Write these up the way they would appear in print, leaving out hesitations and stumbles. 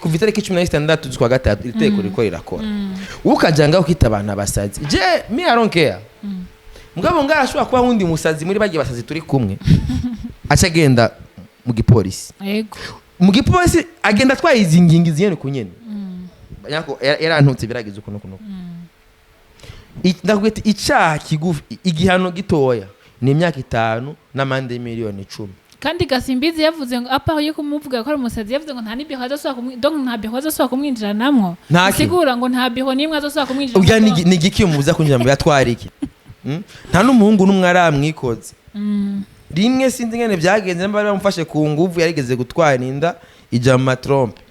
Kuva itariki 16 z'ukwa gatatu iri tegeko ririko rirakora, wowe ukaja ngaho ukita abantu abasazi. Je, me, I don't care. Mugabo ngaho ashobora kuba wundi musazi muri bagiye basazi turi kumwe, aca agenda mu gipolisi. Mu gipolisi agenda atwaye izi ngingi ziyene ku nyene. Nyako yarantutse, biragize ukuntu ukuntu. Ndakubwira ati icaha kigufi, igihano gitoya ni imyaka 5 n'amande y'imiliyoni 10. Kandi Gasimbizi yavuze ngo apa yo kumuvuga ko ari umusazi, yavuze ngo nta n'ibiro azosubira kumwi, donc nta biro azosubira kumwinjiranamwo. Ntaki. Bisigura ngo nta biro n'imwe azosubira kumwinjira. Urya ni igiki umubuza kwinjira mu yatwara iki? Nta n'umuhungu n'umwe aramwikoze. Rimwe sinzi ingene byagenze, nimba bari bamufashe ku nguvu, yarigeze gutwara inda ija mu ma trompes.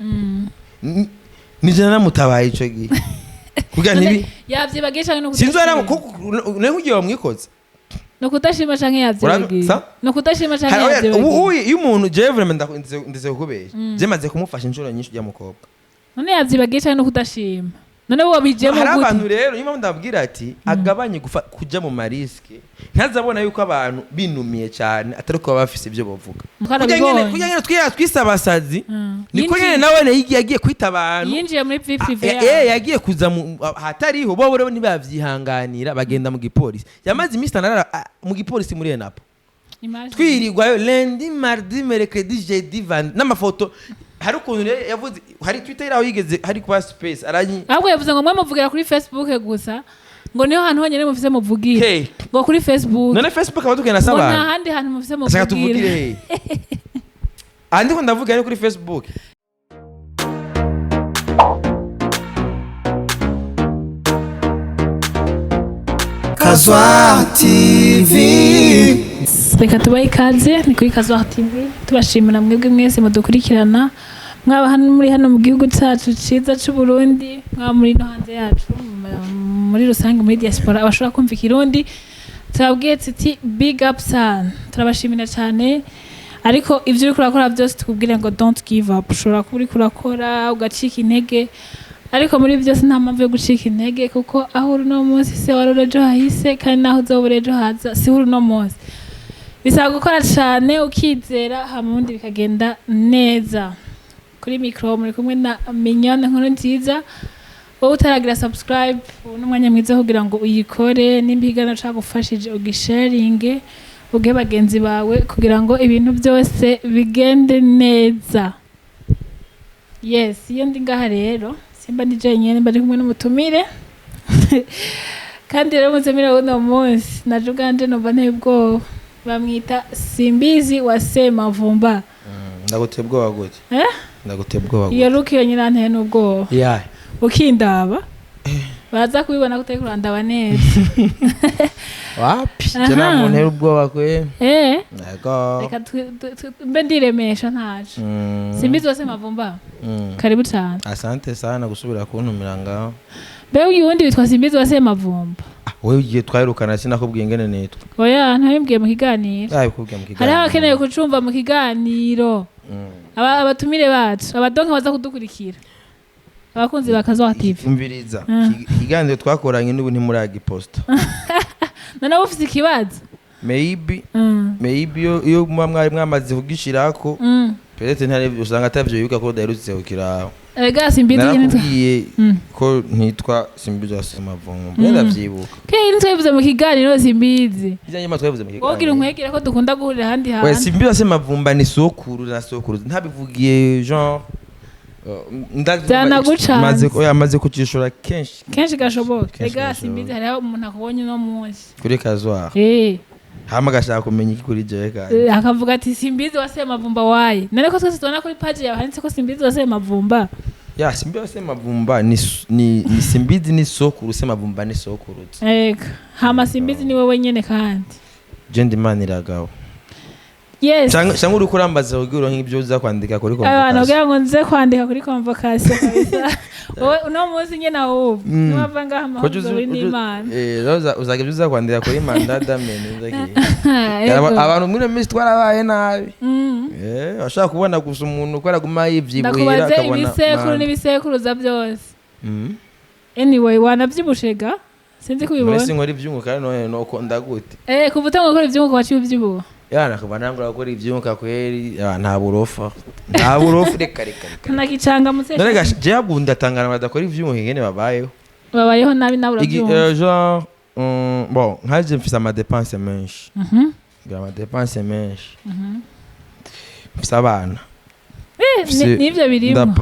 Nije namutabaye ico gihe kugira ntibi Yavyibagiye canke no sinzi kudashima? Nawe kugira bamwikoze. No kudashima canke yavyibagiye? Sa? No kudashima canke Hari- oya, yavyibagiye? ubu iyo umuntu, jewe vraiment ndeze kukubesha, je maze kumufasha inshuro nyinshi ujya mukobwa. None yavyibagiye canke no kudashima? None wowe wabijemo Hari gute? abantu rero, niyo mpamvu ndababwira ati agabanye kuja mu ma risques, ntazabona yuko abantu binumiye cyane atari ko baba bafise ibyo bavuga. Twarabibonye. Kurya nyene twise abasazi, niko Yinjiye- nyene nawe yagiye kwita abantu. Yinjiye muri vie privée Ah, yagiye kuza ahatariho. Bo rero ntibavyihanganira, bagenda mu gipolisi. Yamaze iminsi 5 arara, mu gipolisi muri ENAPO. Imagine. Twirirwayo lundi, mardi, mercredi, jeudi, vendredi, n'amafoto. Hari ukuntu rero yavuze, hari Twitter aho yigeze hari kuba space aranyi. Ahubwo yavuze ngo mwe muvugira kuri Facebook gusa, ngo niho hantu honyine mufise muvugira. Hey. Ngo kuri Facebook. None Facebook aba tugenda Ngo nta s'abantu handi hantu mufise ashaka muvugira. tuvugire he? Aha ndiko ndavuga ni kuri Facebook. Kazwa TV. Reka tubahe ikaze, ni kuri Kazwa TV. Tubashimira mwebwe mwese mudukurikirana, mwaba hano muri hano mu gihugu cyacu cyiza cy'u Burundi, mwaba muri no hanze yacu, muri rusange muri diaspora abashobora kumva ikirundi, turababwiye tuti big up sana, turabashimira cyane. Ariko ibyo uriko urakora byose, tukubwire ngo don't give up. Ushobora kuba uriko urakora ugacika intege, ariko muri byose nta mpamvu yo gucika intege, kuko aho uri uno munsi se wari uri ejo hahise, kandi naho uzoba uri ejo haza si uri uno munsi. Bisaba gukora cyane, ukizera, hama ubundi bikagenda neza. Kuri mikoro muri kumwe na Mignone Nkuru Nziza. Wowe utaragira subscribe, ubu ni umwanya mwiza kugira ngo uyikore. Nimba ikiganiro cagufashije, ugisharinge, uge bagenzi bawe kugira ngo ibintu byose bigende neza. Yes, iyo ndi ngaha rero simba ndi jenyine, mba ndi kumwe n'umutumire. Kandi rero umutumire w'uno munsi naje ubwanje numva nteye ubwoba. Bamwita Simbizi wa Semavumba. Ndaguteye ubwoba gute? Eh? Ndaguteye ubwoba? Iyo look yonyine anteye n'ubwoba. Ya. Ukindaba baza kubibona ko utari kurandaba neza. Wapi, je nta muntu ntera ubwoba kwe. Eh. Yego. Reka mbe ndiremesha ntaje. Simbizi wa Semavumba, karibu cyane. Asante sana gusubira kuntumira ngaho. Mbe uyu wundi witwa Simbizi wa Semavumba? Ah, wewe igihe twahirukana sinakubwiye ingene nitwa? Oya, ntabimbwiye mu kiganiro. Nabikubwiye mu kiganiro. Hariho abakeneye kucumva mu kiganiro. Abatumire bacu, abadonka baza kudukurikira, abakunzi ba Kazoha TV. Umviriza, ikiganiro twakoranye n'ubu ntimuragiposta. Noneho ufite ikibazo. Maybe, maybe iyo muba mwari mwamaze kugishirako, peut-être ntari usanga atavyo yibuka ko daherutse kukiraho. Erega Simbizi nyine Narakubwiye ko ntitwa Simbizi wa Semavumba, ndavyibuka. Ke ntitwabivuze mu kiganiro, Simbizi? Ijya nyuma twabivuze mu Wogira kiganiro. unkwegere ko dukunda guhurira ahandi We, hantu. Simbizi wa Semavumba ni sokuru na sokuru, ntabivugiye genre Byanagucanze. Oya, maze kucishura kenshi. Kenshi gashoboka. Kenshi Erega gashoboka. Simbizi, hariho umuntu akubonye uno munsi Kuri Kazwa, hama agashaka kumenya iki kuri jewe kandi? Akavuga ati Simbizi wa Semavumba waye. None ko twese tubona kuri page yawe handitse ko Simbizi wa Semavumba? Ya, Simbizi wa Semavumba ni Simbizi ni sokuru, Semavumba ni sokuru. Ega hama Simbizi ni wowe nyene kandi? Je ndi Maniragabo. Yes. Cyangwa uriko urambaza kugira uronke ibyo uza kwandika kuri Abantu convocation? kugira ngo nze kwandika kuri convocation kabisa. Wowe uno munsi nyene ahubwo niwava ngaha Ko amahoro uri n'Imana. Uzaga ibyo uza kwandika kuri mandat d'amener uzagiye. Ego. Abantu muri ino minsi twarabaye nabi. Bashaka kubona gusa umuntu uko araguma yivyibuhira Ndakubaze akabona ibisekuru manda. n'ibisekuruza byose. Anyway, wanavyibushe ga, sinzi Muri kubibona. sinkora ivyunguka none noko ndagute? Kuva utangura gukora ivyunguka waciye uvyibuha. Yana kuva nangura gukora ivyunguka kweri, ah, nta burofa, nta burofa, reka reka reka. Nagicanga mutse. None gasha, jewe ahubwo ndatangara badakora ivyunguka ingene babayeho. Babayeho nabi nawe. Urabyumva. Genre, bon, nkaje mfise ama dépenses menshi. Ngira ama dépenses menshi, mfise abana. Nivyo birimo.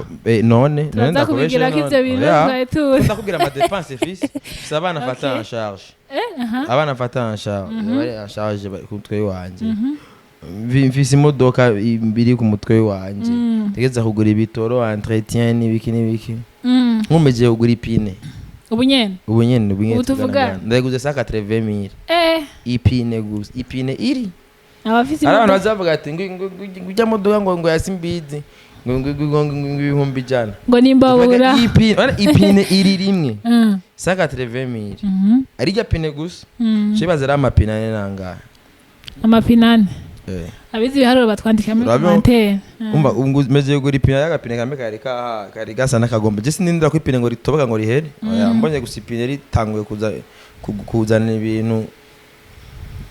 None Turaza ndakubeshe kubigirako none. ivyo bintu. Oya. Twari tuzi. Ndakubwira ama dépenses fise, mfise abana mfata en charge. Abana mfata en charge, bari en charge, bari ku mutwe wanje. Mfise imodoka iri ku mutwe wanje. Ntegeza kugura ibitoro, entretien, n'ibiki n'ibiki. Nkomeje kugura ipine. Ubu nyene? Ubu nyene, ubu nyene. Ubu tuvugana? Ndayiguze 180 000. Ipine gusa, ipine iri. Abafise Hari abantu imodoka. bazavuga ati ngo ujya modoka ngo yasimbizi ngo 100,000. Ngo nimbabura. Ipine, urabona ipine iri rimwe 180 000. Ari irya pine gusa. Shibaza ari amapine ane nangahe? Amapine ane. Eh. Abizi ibiharuro batwandikira muri commentaire. Umva, ubu meze kugura ipine y'agapine kamwe kari ka kari gasa n'akagomba. Je sinindira ko ipine ngo ritoboka ngo rihere. Oya, mbonye gusa ipine ritanguye kuza kuzana ibintu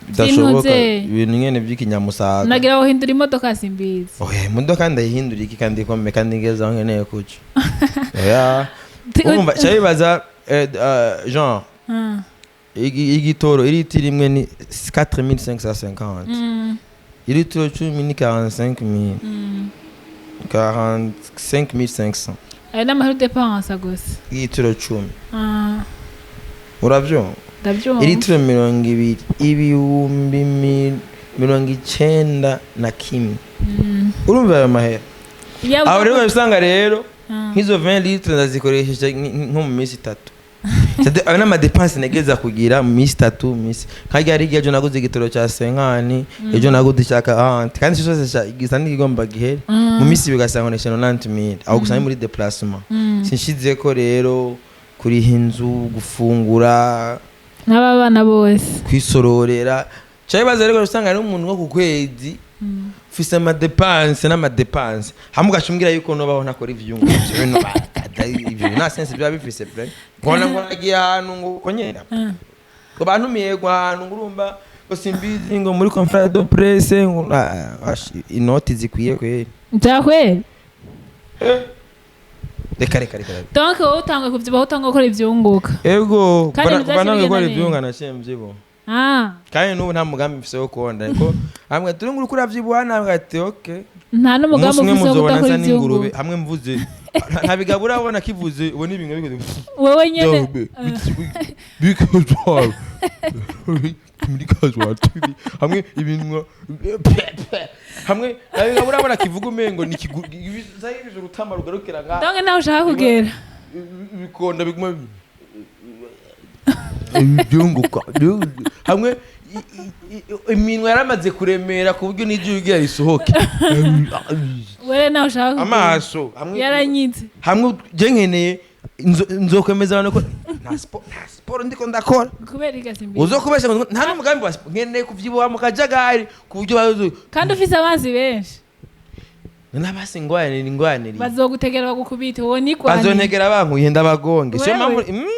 bidashoboka. By'intuze. Ibintu nyene by'ikinyamusaga. Nagira wohindura imodoka, simbizi. Oya, imodoka ndayihindura iki kandi ikomeye kandi ngeze aho nkeneye kuja? Oya. Urumva cyabibaza, genre igitoro iriti rimwe ni 4550. Iritiro 10 ni 45000. 45500. Ayo ni amahera udepansa gusa. Igitiro 10. Uravyumva? Ndabyumva. Iritiro 20, 91,000. Urumva ayo mahera? Aho rero usanga rero nk'izo 20 litres ndazikoresheje nko mu minsi 3. C'est-à-dire, ayo n'ama dépenses ntegeza kugira mu minsi 3, mu minsi nkarya hari igihe ejo naguze igitoro cya 50, ejo naguze icya 40, kandi ico cyose gisa n'ikigomba gihere. Mu minsi 2 ugasanga nkoresha 90 000. Aho gusa ni muri déplacement. Sinshizeko rero kuriha inzu, gufungura, n'aba bana bose. Kwisororera. Cyabibaza rero, usanga ari umuntu wo ku kwezi ufise ama dépenses n'ama dépenses, hamwe ugaca umbwira yuko nobaho ntakora ivyungo. Ivyo bintu ivyo nta sense biba bifise pe. Ngona ngo nagiye ahantu ngo uko nyene ngo bantumiye ngo ahantu ngo urumva ngo simbizi ngo muri conférence de presse ngo inoti zikwiye kweri. Byakweri. Reka reka reka reka. Donc wowe utanga kuvyibuha, utanga gukora ivyunguka. Ego. Kandi kuva ntibyaciye kuva nange gukora bigenda neza. ivyunga naciye mvyibuha. Kandi n'ubu nta mugambi mfise wo konda, ariko hamwe turi ngo uriko uravyibuha namwe ati okay. Nta n'umugambi Umunsi umwe ufise wo muzobona kudakora nsa n'ingurube. ivyunguka. Hamwe mvuze nta bigabo urabona kivuze, ubona ibintu bikoze. Wewe nyene. Bikazwa muri kazwa TV, hamwe ibintu hamwe nta bigabo urabona kivuga umengo ni kigu urutama rugarukira nga. Donc nawe ushaka kugera. Ibikonda biguma ibyunguka hamwe iminwa yaramaze kuremera ku buryo n'ijwi ugira risohoke. Wewe nawe ushaka kugera. Amaso hamwe yaranyitse. Hamwe je nkeneye nzokwemeza abantu ko nta siporo ndiko ndakora. Kubera igasimbi. Uzokubesha ngo nta n'umugambi wa siporo, nkeneye kuvyibuha mu kajagari ku buryo bazo Kandi ufise abanzi benshi. N'abasi ingwanira ingwanira. Bazogutegera bagukubite, wowe nigwanira. Bazontegera bankuye ndabagonge, siyo Wewe? mpamvu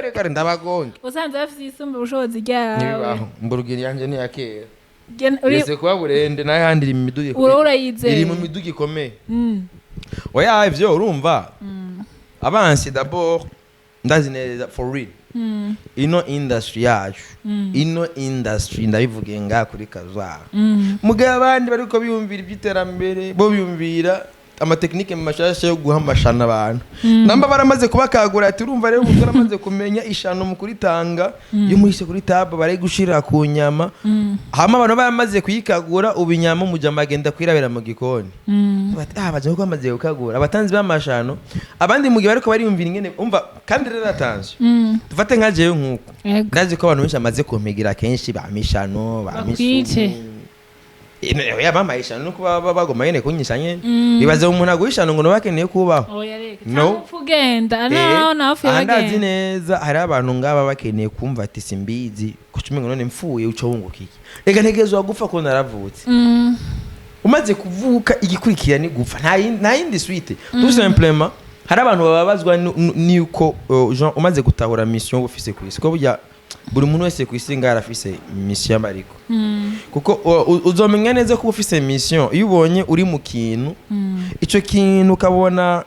reka ndabagonge. Usanze bafise isumba ubushobozi ryawe. Ntibibaho, mburugiri yanje ni iya kera. Uri Yese kuba burende nayo handi iri mu miduga uri urayizeye. Iri mu miduga ikomeye. Oya, ivyo urumva abansi d'abord ndazi neza for real ino industry yacu, ino industry ndabivuge ngaha kuri Kazwa. Mugihe abandi bariko biyumvira iby'iterambere, bo biyumvira ama techniques mashasha yo guha amashana abantu namba baramaze kubakagura ati urumva rero ubu turamaze kumenya ishano mu kuritanga, iyo muhishe kuri table bari gushira ku nyama. Hama abantu baramaze kuyikagura, ubu inyama umujama agenda kwirabira mu gikoni. Bati ah, baje ko bamaze gukagura abatanzi b'amashano. Abandi mu gihe bariko bariyumvira ingene umva, kandi rero attention, dufate nka jewe nkuko ndazi ko abantu benshi bamaze kumpigira kenshi bamishano. Bakwice. Bamisumu bampaye ishano nuko baba bagomba nyene kunyisha nyene. Ibaze umuntu aguha ishano ngo nabakeneye kubaho. Oya reka. No. Cyangwa upfa ugenda naho nawe upfuye Aha ndazi bagenda. neza hari abantu ngaba bakeneye kumva ati simbizi kuca umengo none mfuye uca wunguka iki? Reka ntegerezwa gupfa ko naravutse. Umaze kuvuka igikurikira ni gupfa, nta yindi suite, tout simplement. Hari abantu bababazwa nuko genre umaze gutahura mission uba ufise ku isi ko burya Buri muntu wese ku isi ngaho arafise mission abariko, kuko uzomenya neza ko uba ufise mission iyo ubonye uri mu kintu, ico kintu ukabona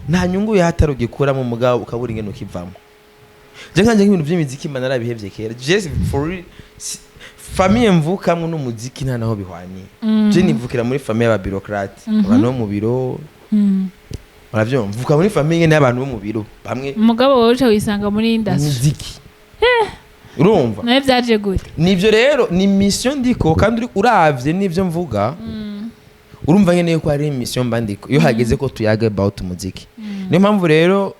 nta nyungu yahatari ugikuramo, mugabo ukabura ingene ukivamo. Je nkanje nk'ibintu vy'imiziki mba narabihevye kera. Je for real, famille mvukamwo n'umuziki nta naho bihwaniye. Je nivukira muri famille y'aba bureaucrate, abantu bo mu biro. Uravyumva, mvuka muri famille nyene y'abantu bo mu biro bamwe. Umugabo wowe uca wisanga muri industry. Muziki, urumva? Nawe byaje gute? Nivyo rero, ni mission ndiko, kandi uravye n'ivyo mvuga, urumva nyene yuko hari mission mba ndiko iyo hageze ko tuyaga about umuziki. Niyo mpamvu rero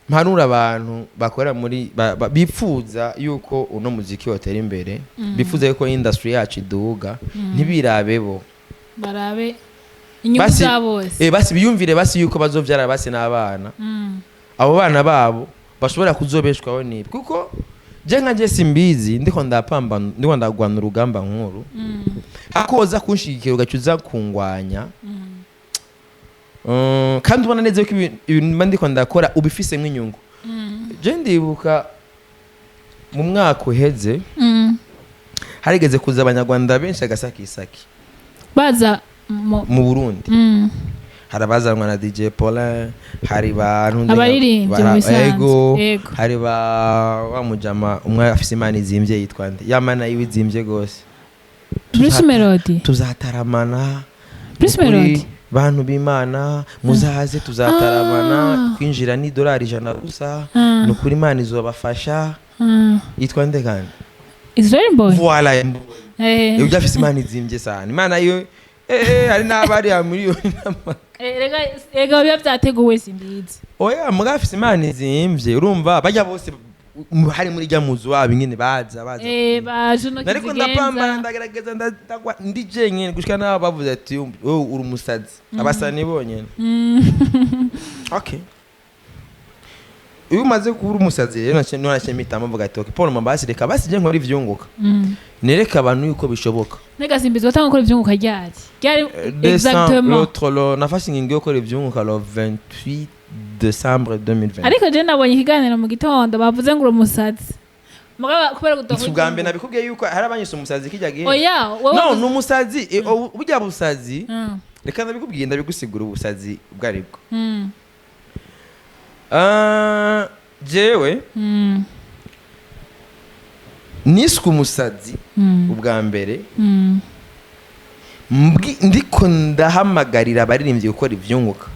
mpanura abantu bakora muri bipfuza yuko uno muziki wotera imbere, bifuza yuko industry yacu iduga, ntibirabe bo. Barabe inyungu za bose. Basi biyumvire basi yuko bazovyara basi n'abana, abo bana babo bashobora kuzobeshwaho nibi, kuko je nka je simbizi, ndiko ndapamba, ndiko ndagwana urugamba nkuru, akoza kunshigikira ugaca uza kungwanya. Kandi ubona neza yuko ibintu mba ndiko ndakora ubifisemwo inyungu. Je ndibuka mu mwaka uheze harigeze kuza Abanyarwanda benshi agasakisaki baza mu mu Burundi. Hari abazanwa na DJ Paulin, hari ba Abaririmbyi mu bisanzwe. Ego. Yego. Hari ba wa mujama umwe afise imana izimvye, yitwa nde? Ya mana yiwe izimvye gose. Bruce Melody. Tuzataramana. Bruce Ukuri, Melody. bantu b'Imana, muzaze tuzataramana. Kwinjira ni $100 gusa. Ni ukuri Imana izobafasha. Yitwa nde kandi? Israel Mbonyi. Voilà. Ibyo afise imana izimvye sana, imana yo hari n'abari miliyoni. Rega biba byateguwe, simbizi. Oya, muga afise imana izimvye, urumva bajya bose hari muri rya muzu wabo ingene baza baza. Ba Juno Nariko Kizigenza. ndapambana, ndagerageza, ndagwa ndi jenyine gushika n'abo bavuze ati: "Wowe uri umusazi." Abasani bonyene. Okay, iyo umaze kuba uri umusazi rero, naciye mpitamo mvuga ati: "Okay, Paul Mambasi, reka basi je nkora ivyunguka, nereke abantu yuko bishoboka." Nega simbizi, watanga gukora ivyunguka ryari ryari? Décembre. Exactement. L'autre, nafashe ingingo yo gukora ivyunguka le 28 décembre 2020. Ariko je nabonye ikiganiro mu gitondo bavuze ngo uri umusazi, mugabo kubera Si ubwa mbere nabikubwiye yuko hari abanyise umusazi kijya gihe. Oya, wowe No, ni umusazi, burya busazi. Reka ndabikubwiye, ndabigusigura ubusazi ubwo aribwo. Ah, jewe niswe umusazi ubwa mbere ndiko ndahamagarira abaririmbyi gukora ivyunguka.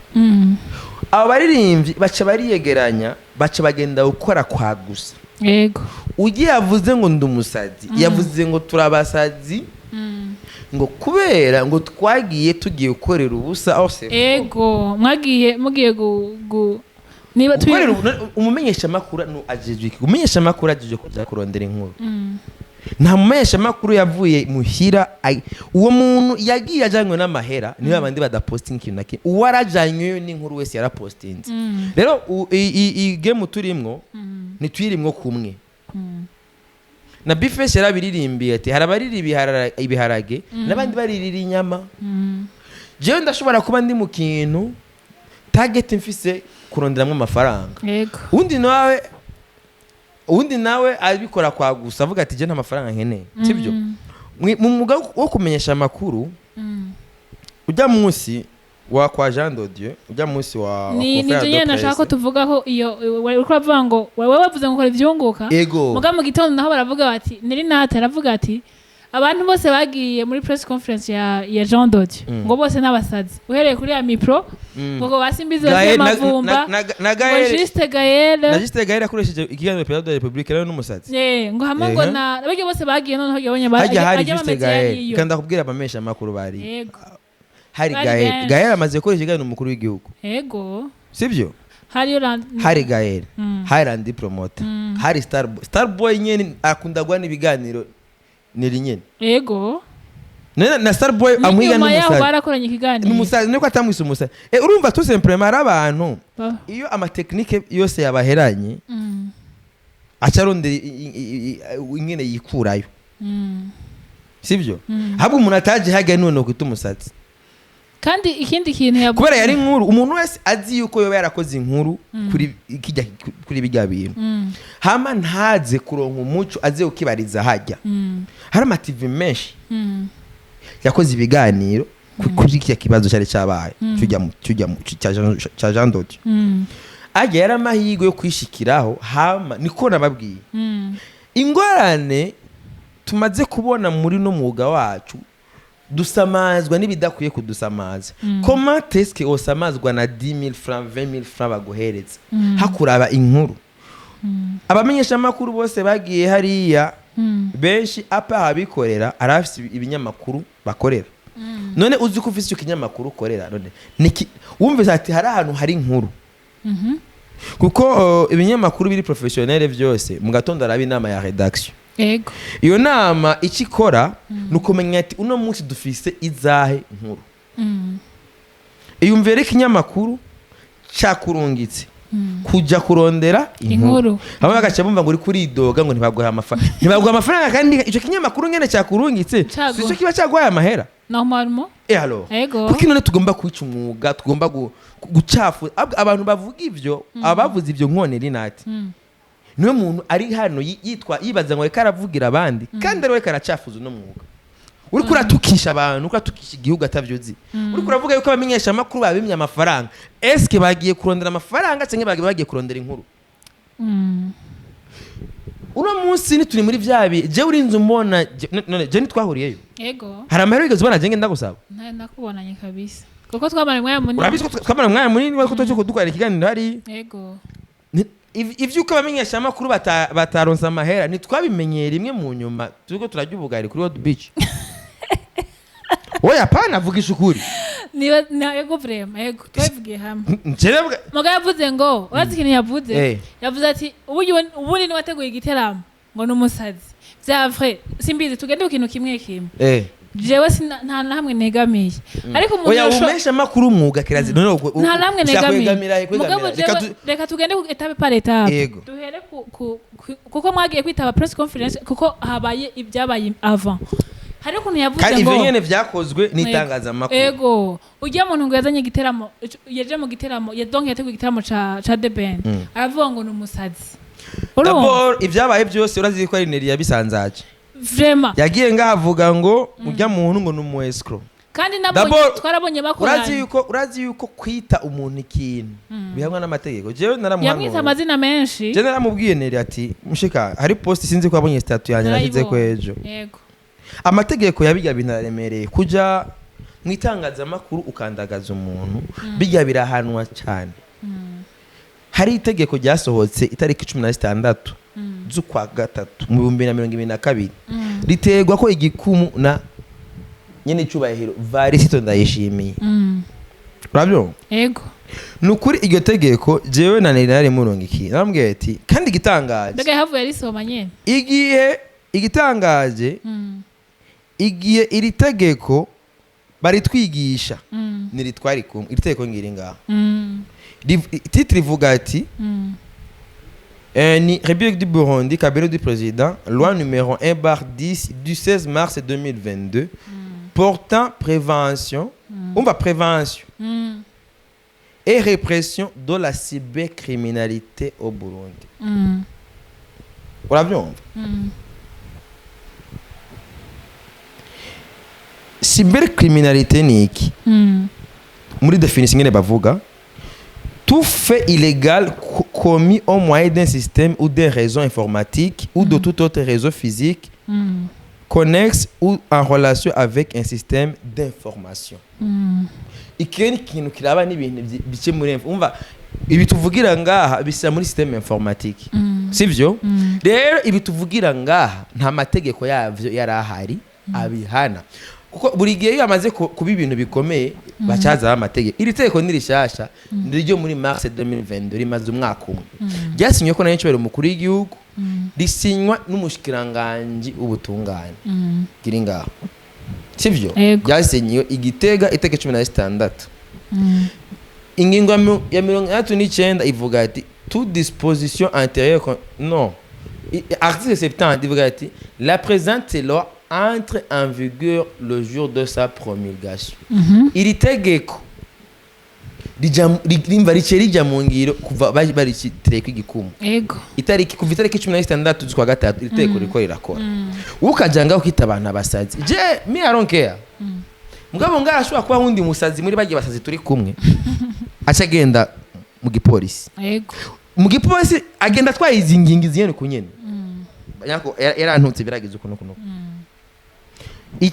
Abo baririmbyi baca bariyegeranya, baca bagenda gukora kwa gusa. Ugiye yavuze ngo ndi umusazi, yavuze ngo turabasazi, ngo kubera ngo twagiye tugiye gukorera ubusa aho c'est faux. Ego, mwagiye mugiye gu niba Gukorera umumenyeshamakuru ajejwe iki? Umumenyeshamakuru ajejwe kuja kurondera inkuru. Nta mumenyeshamakuru yavuye muhira uwo muntu yagiye ajanywe n'amahera, niyo abandi badapostinga ikintu na kimwe. Uwo arajanyweyo n'inkuru wese yarapostinze. Rero iyi game turimwo ntituyirimwo kumwe. Na Bifeshi yarabiririmbiye ati hari abarira ibiharage n'abandi baririra inyama. Jewe ndashobora kuba ndi mu kintu target mfise kuronderamwo amafaranga, uwundi nawe abikora kwa gusa, avuga ati: "Je nta mafaranga nkeneye." Sibyo? Mu mwuga wo kumenyesha amakuru, ujya munsi wa kwa Jean de Dieu, ujya munsi wa Ni Confrère nivyo de nyene nashaka ko Presse. tuvugaho. Iyo uriko uravuga ngo wewe wavuze ngo ukora ivyunguka, Ego. muga mu gitondo naho baravuga bati Neri Nate aravuga ati abantu bose bagiye muri press conference ya Jean de Dieu ngo bose n'abasazi, uhereye kuri ya mipro, ngo basimbizi Gaël- na- mavumba, na ngo Gaël- Juste Gaël. Na Juste Gaël akoresheje ikiganiro Perezida wa Republika rero n'umusazi. Ngo hamwe ngo Ehe. na barya bose bagiye, noneho yabonye Hajya hari ajya Juste bameze Gaël. yariyo. Kandi ndakubwira, abamesha amakuru bari hari Bari Gaël. benshi. Gaël amaze gukoresha ikiganiro umukuru w'igihugu. Sibyo? Hariyo Hari Gaël, hari Andy Promoter, hari Starboy. Starboy nyene akunda guha n'ibiganiro niri nyene. Na Starboy amwiga n'inyuma yaho n'umusazi. barakoranye ikiganiro. N'umusazi niko atamwise umusazi. Urumva, tout simplement ari abantu iyo ama technique yose yabaheranye, aca arondera ingene yikurayo. Sibyo? Ahubwo umuntu ataje hajya none kwita umusatsi. Kandi ikindi kintu yavuze, Kubera yari inkuru, umuntu wese azi yuko yoba yarakoze inkuru kuri kijya, kuri bijya bintu, hama ntaze kuronka umuco, aze ukibariza hajya. Hari ama TV menshi yakoze ibiganiro kuri kiriya kibazo cyari cyabaye cyujya cya Jean Dodi. Ajya yari amahirwe yo kwishikiraho. Hama niko nababwiye, ingorane tumaze kubona muri no mwuga wacu, dusamazwa n'ibidakwiye kudusamaza. Comment est-ce que usamazwa na 10 000 francs, 20 000 francs baguhereza hakuraba inkuru? Abamenyeshamakuru bose bagiye hariya, benshi apa abikorera, arafise ibinyamakuru bakorera. None uzi ko ufise icyo kinyamakuru ukorera, none niki wumvise ati hari ahantu hari inkuru? Kuko ibinyamakuru biri professionnel byose, mu gatondo araba inama ya rédaction. Iyo nama icyo ikora ni ukumenya ati uno munsi dufise izahe nkuru. Iyumvire ikinyamakuru cyakurungitse kujya kurondera inkuru, Inkuru. Bamwe bagaca bumva ngo uri kuridoga ngo ntibaguhe amafaranga, ntibaguhe amafaranga, kandi icyo kinyamakuru nyene cyakurungitse Caguha. si cyo kiba cyaguhaye amahera? Normalement. Eh, alors, kuko none tugomba kwica umwuga, tugomba gucafuza abantu bavuga ivyo, abavuze ivyo nkonera inati. Niwe muntu ari hano yitwa yibaza ngo reka aravugira abandi, kandi ari we karacafuza uno mwuga. Uriko uratukisha abantu, uriko uratukisha igihugu atavyuzi, uriko uravuga yuko abamenyesha amakuru babimye amafaranga. Eske bagiye kurondera amafaranga cyangwa bagiye kurondera inkuru? Uno munsi ntituri muri vya bihe. Jewe urinze umbona none je ntitwahuriyeyo? Ego. Hari amahera wigeze ubona je ngenda gusaba? Nta nakubonanye kabisa, kuko twamara umwanya munini. Urabizi ko twamara umwanya munini ko tuje kudukorera ikiganiro hariya. Ego. Ivy'uko abamenyesha amakuru bataronse amahera ntitwabimenyeye rimwe mu nyuma turiko turarya ubugari kuri World Beach? Oya, pana, vugisha ukuri. Niba na ego, vraiment, ego, twabivugiye hamwe. Njyewe Muga yavuze ngo, urazi ikintu yavuze? Eh. Yavuze ati ubundi niwe wateguye igiteramo, ngo ni umusazi. Vya vrai simbizi, tugende ku kintu kimwe kimwe. Jewe nta na hamwe negamiye, ariko umuntu Oya, umesha amakuru umwuga kirazira none nta namwe ushaka negamiye. kwegamira he, Mugabo kwegamira. Reka jewe reka tugende ku étape par étape. Yego. Duhere kuko mwagiye kwitaba press conference, kuko habaye ibyabaye avant. Hari ukuntu yavuze Kandi ngo ivyo nyene vyakozwe n'itangazamakuru. Ego, ujya muntu ngo yazanye igiteramo, yaje mu giteramo ya, donc yateguye igiteramo ca The Ben, aravuga ngo ni umusazi. Urumva? D'abord, ibyabaye byose urazi ko ari Neri yabisanzaje. Vraiment. Yagiye ngaho avuga ngo ujya muntu ngo ni umu escroc. Kandi nabonye twarabonye Urazi bakoranye. yuko, urazi yuko kwita umuntu ikintu bihamwa n'amategeko. Jewe Yamwise naramuhanuye. amazina menshi. Jewe naramubwiye Neri ati mushika hari post, sinzi ko wabonye statut yanjye nashyize ko ejo. Yego. Amategeko ya bijya bintu araremereye. Kuja mu itangazamakuru ukandagaza umuntu, bijya birahanwa cyane. Hari itegeko ryasohotse itariki 16 z'ukwa gatatu mu 2022, riterwa ko igikumu na nyene icubahiro Varisito Ndayishimiye. Urabyumva? Ego. Ni ukuri, iryo tegeko jewe na Neri nari murungikiye, naramubwiye ati kandi igitangaje, Mbega yahavuye arisoma nyene? Igihe igitangaje, igihe iri tegeko baritwigisha, niritwari kumwe. Iri tegeko ngiri ngaha. Titre ivuga ati ni République du Burundi, cabinet du président, loi numéro 1/10 du 16 mars 2022 portant prévention, on va prévention et répression de la cybercriminalité au Burundi. Urabyumva? Cybercriminalité ni iki? Muri définition ngene bavuga: tout fait illégal commis au moyen d'un système ou d'un réseau informatique ou de tout autre réseau physique connexe ou en relation avec un système d'information. Iki ni ikintu kiraba n'ibintu bice muri umva, ibi tuvugira ngaha bisa muri système informatique, sivyo? Rero ibi tuvugira ngaha nta mategeko yavyo yari ahari abihana, kuko buri gihe iyo hamaze kuba ibintu bikomeye bacazaho amategeko. Iri tegeko ni rishasha, ni ryo muri mars 2022, rimaze umwaka umwe. Ryasinywe ko na nyicubahiro umukuru w'igihugu, risinywa n'umushikiranganji w'ubutungane. Kiri ngaho, sivyo? Ego. Ryasinyiwe igitega itariki 16. Ingingo ya 69 ivuga ati toute disposition antérieure non, article 70 ivuga ati la présente loi entre en vigueur le jour de sa promulgation. Iri tegeko rimva rice rija mu ngiro kuva baricitereko igikumu. Itariki, kuva itariki 16 z'ukwa gatatu, iri tegeko riko rirakora. Wowe ukaja ngaho ukita abantu abasazi, je me I don't care. Mugabo ngaho ashobora kuba wundi musazi muri bagiye basazi turi kumwe, aca agenda mu gipolisi. Mu gipolisi agenda atwaye izi ngingi ziyene ku nyene. Nyako yarantutse, biragize ukuntu ukuntu.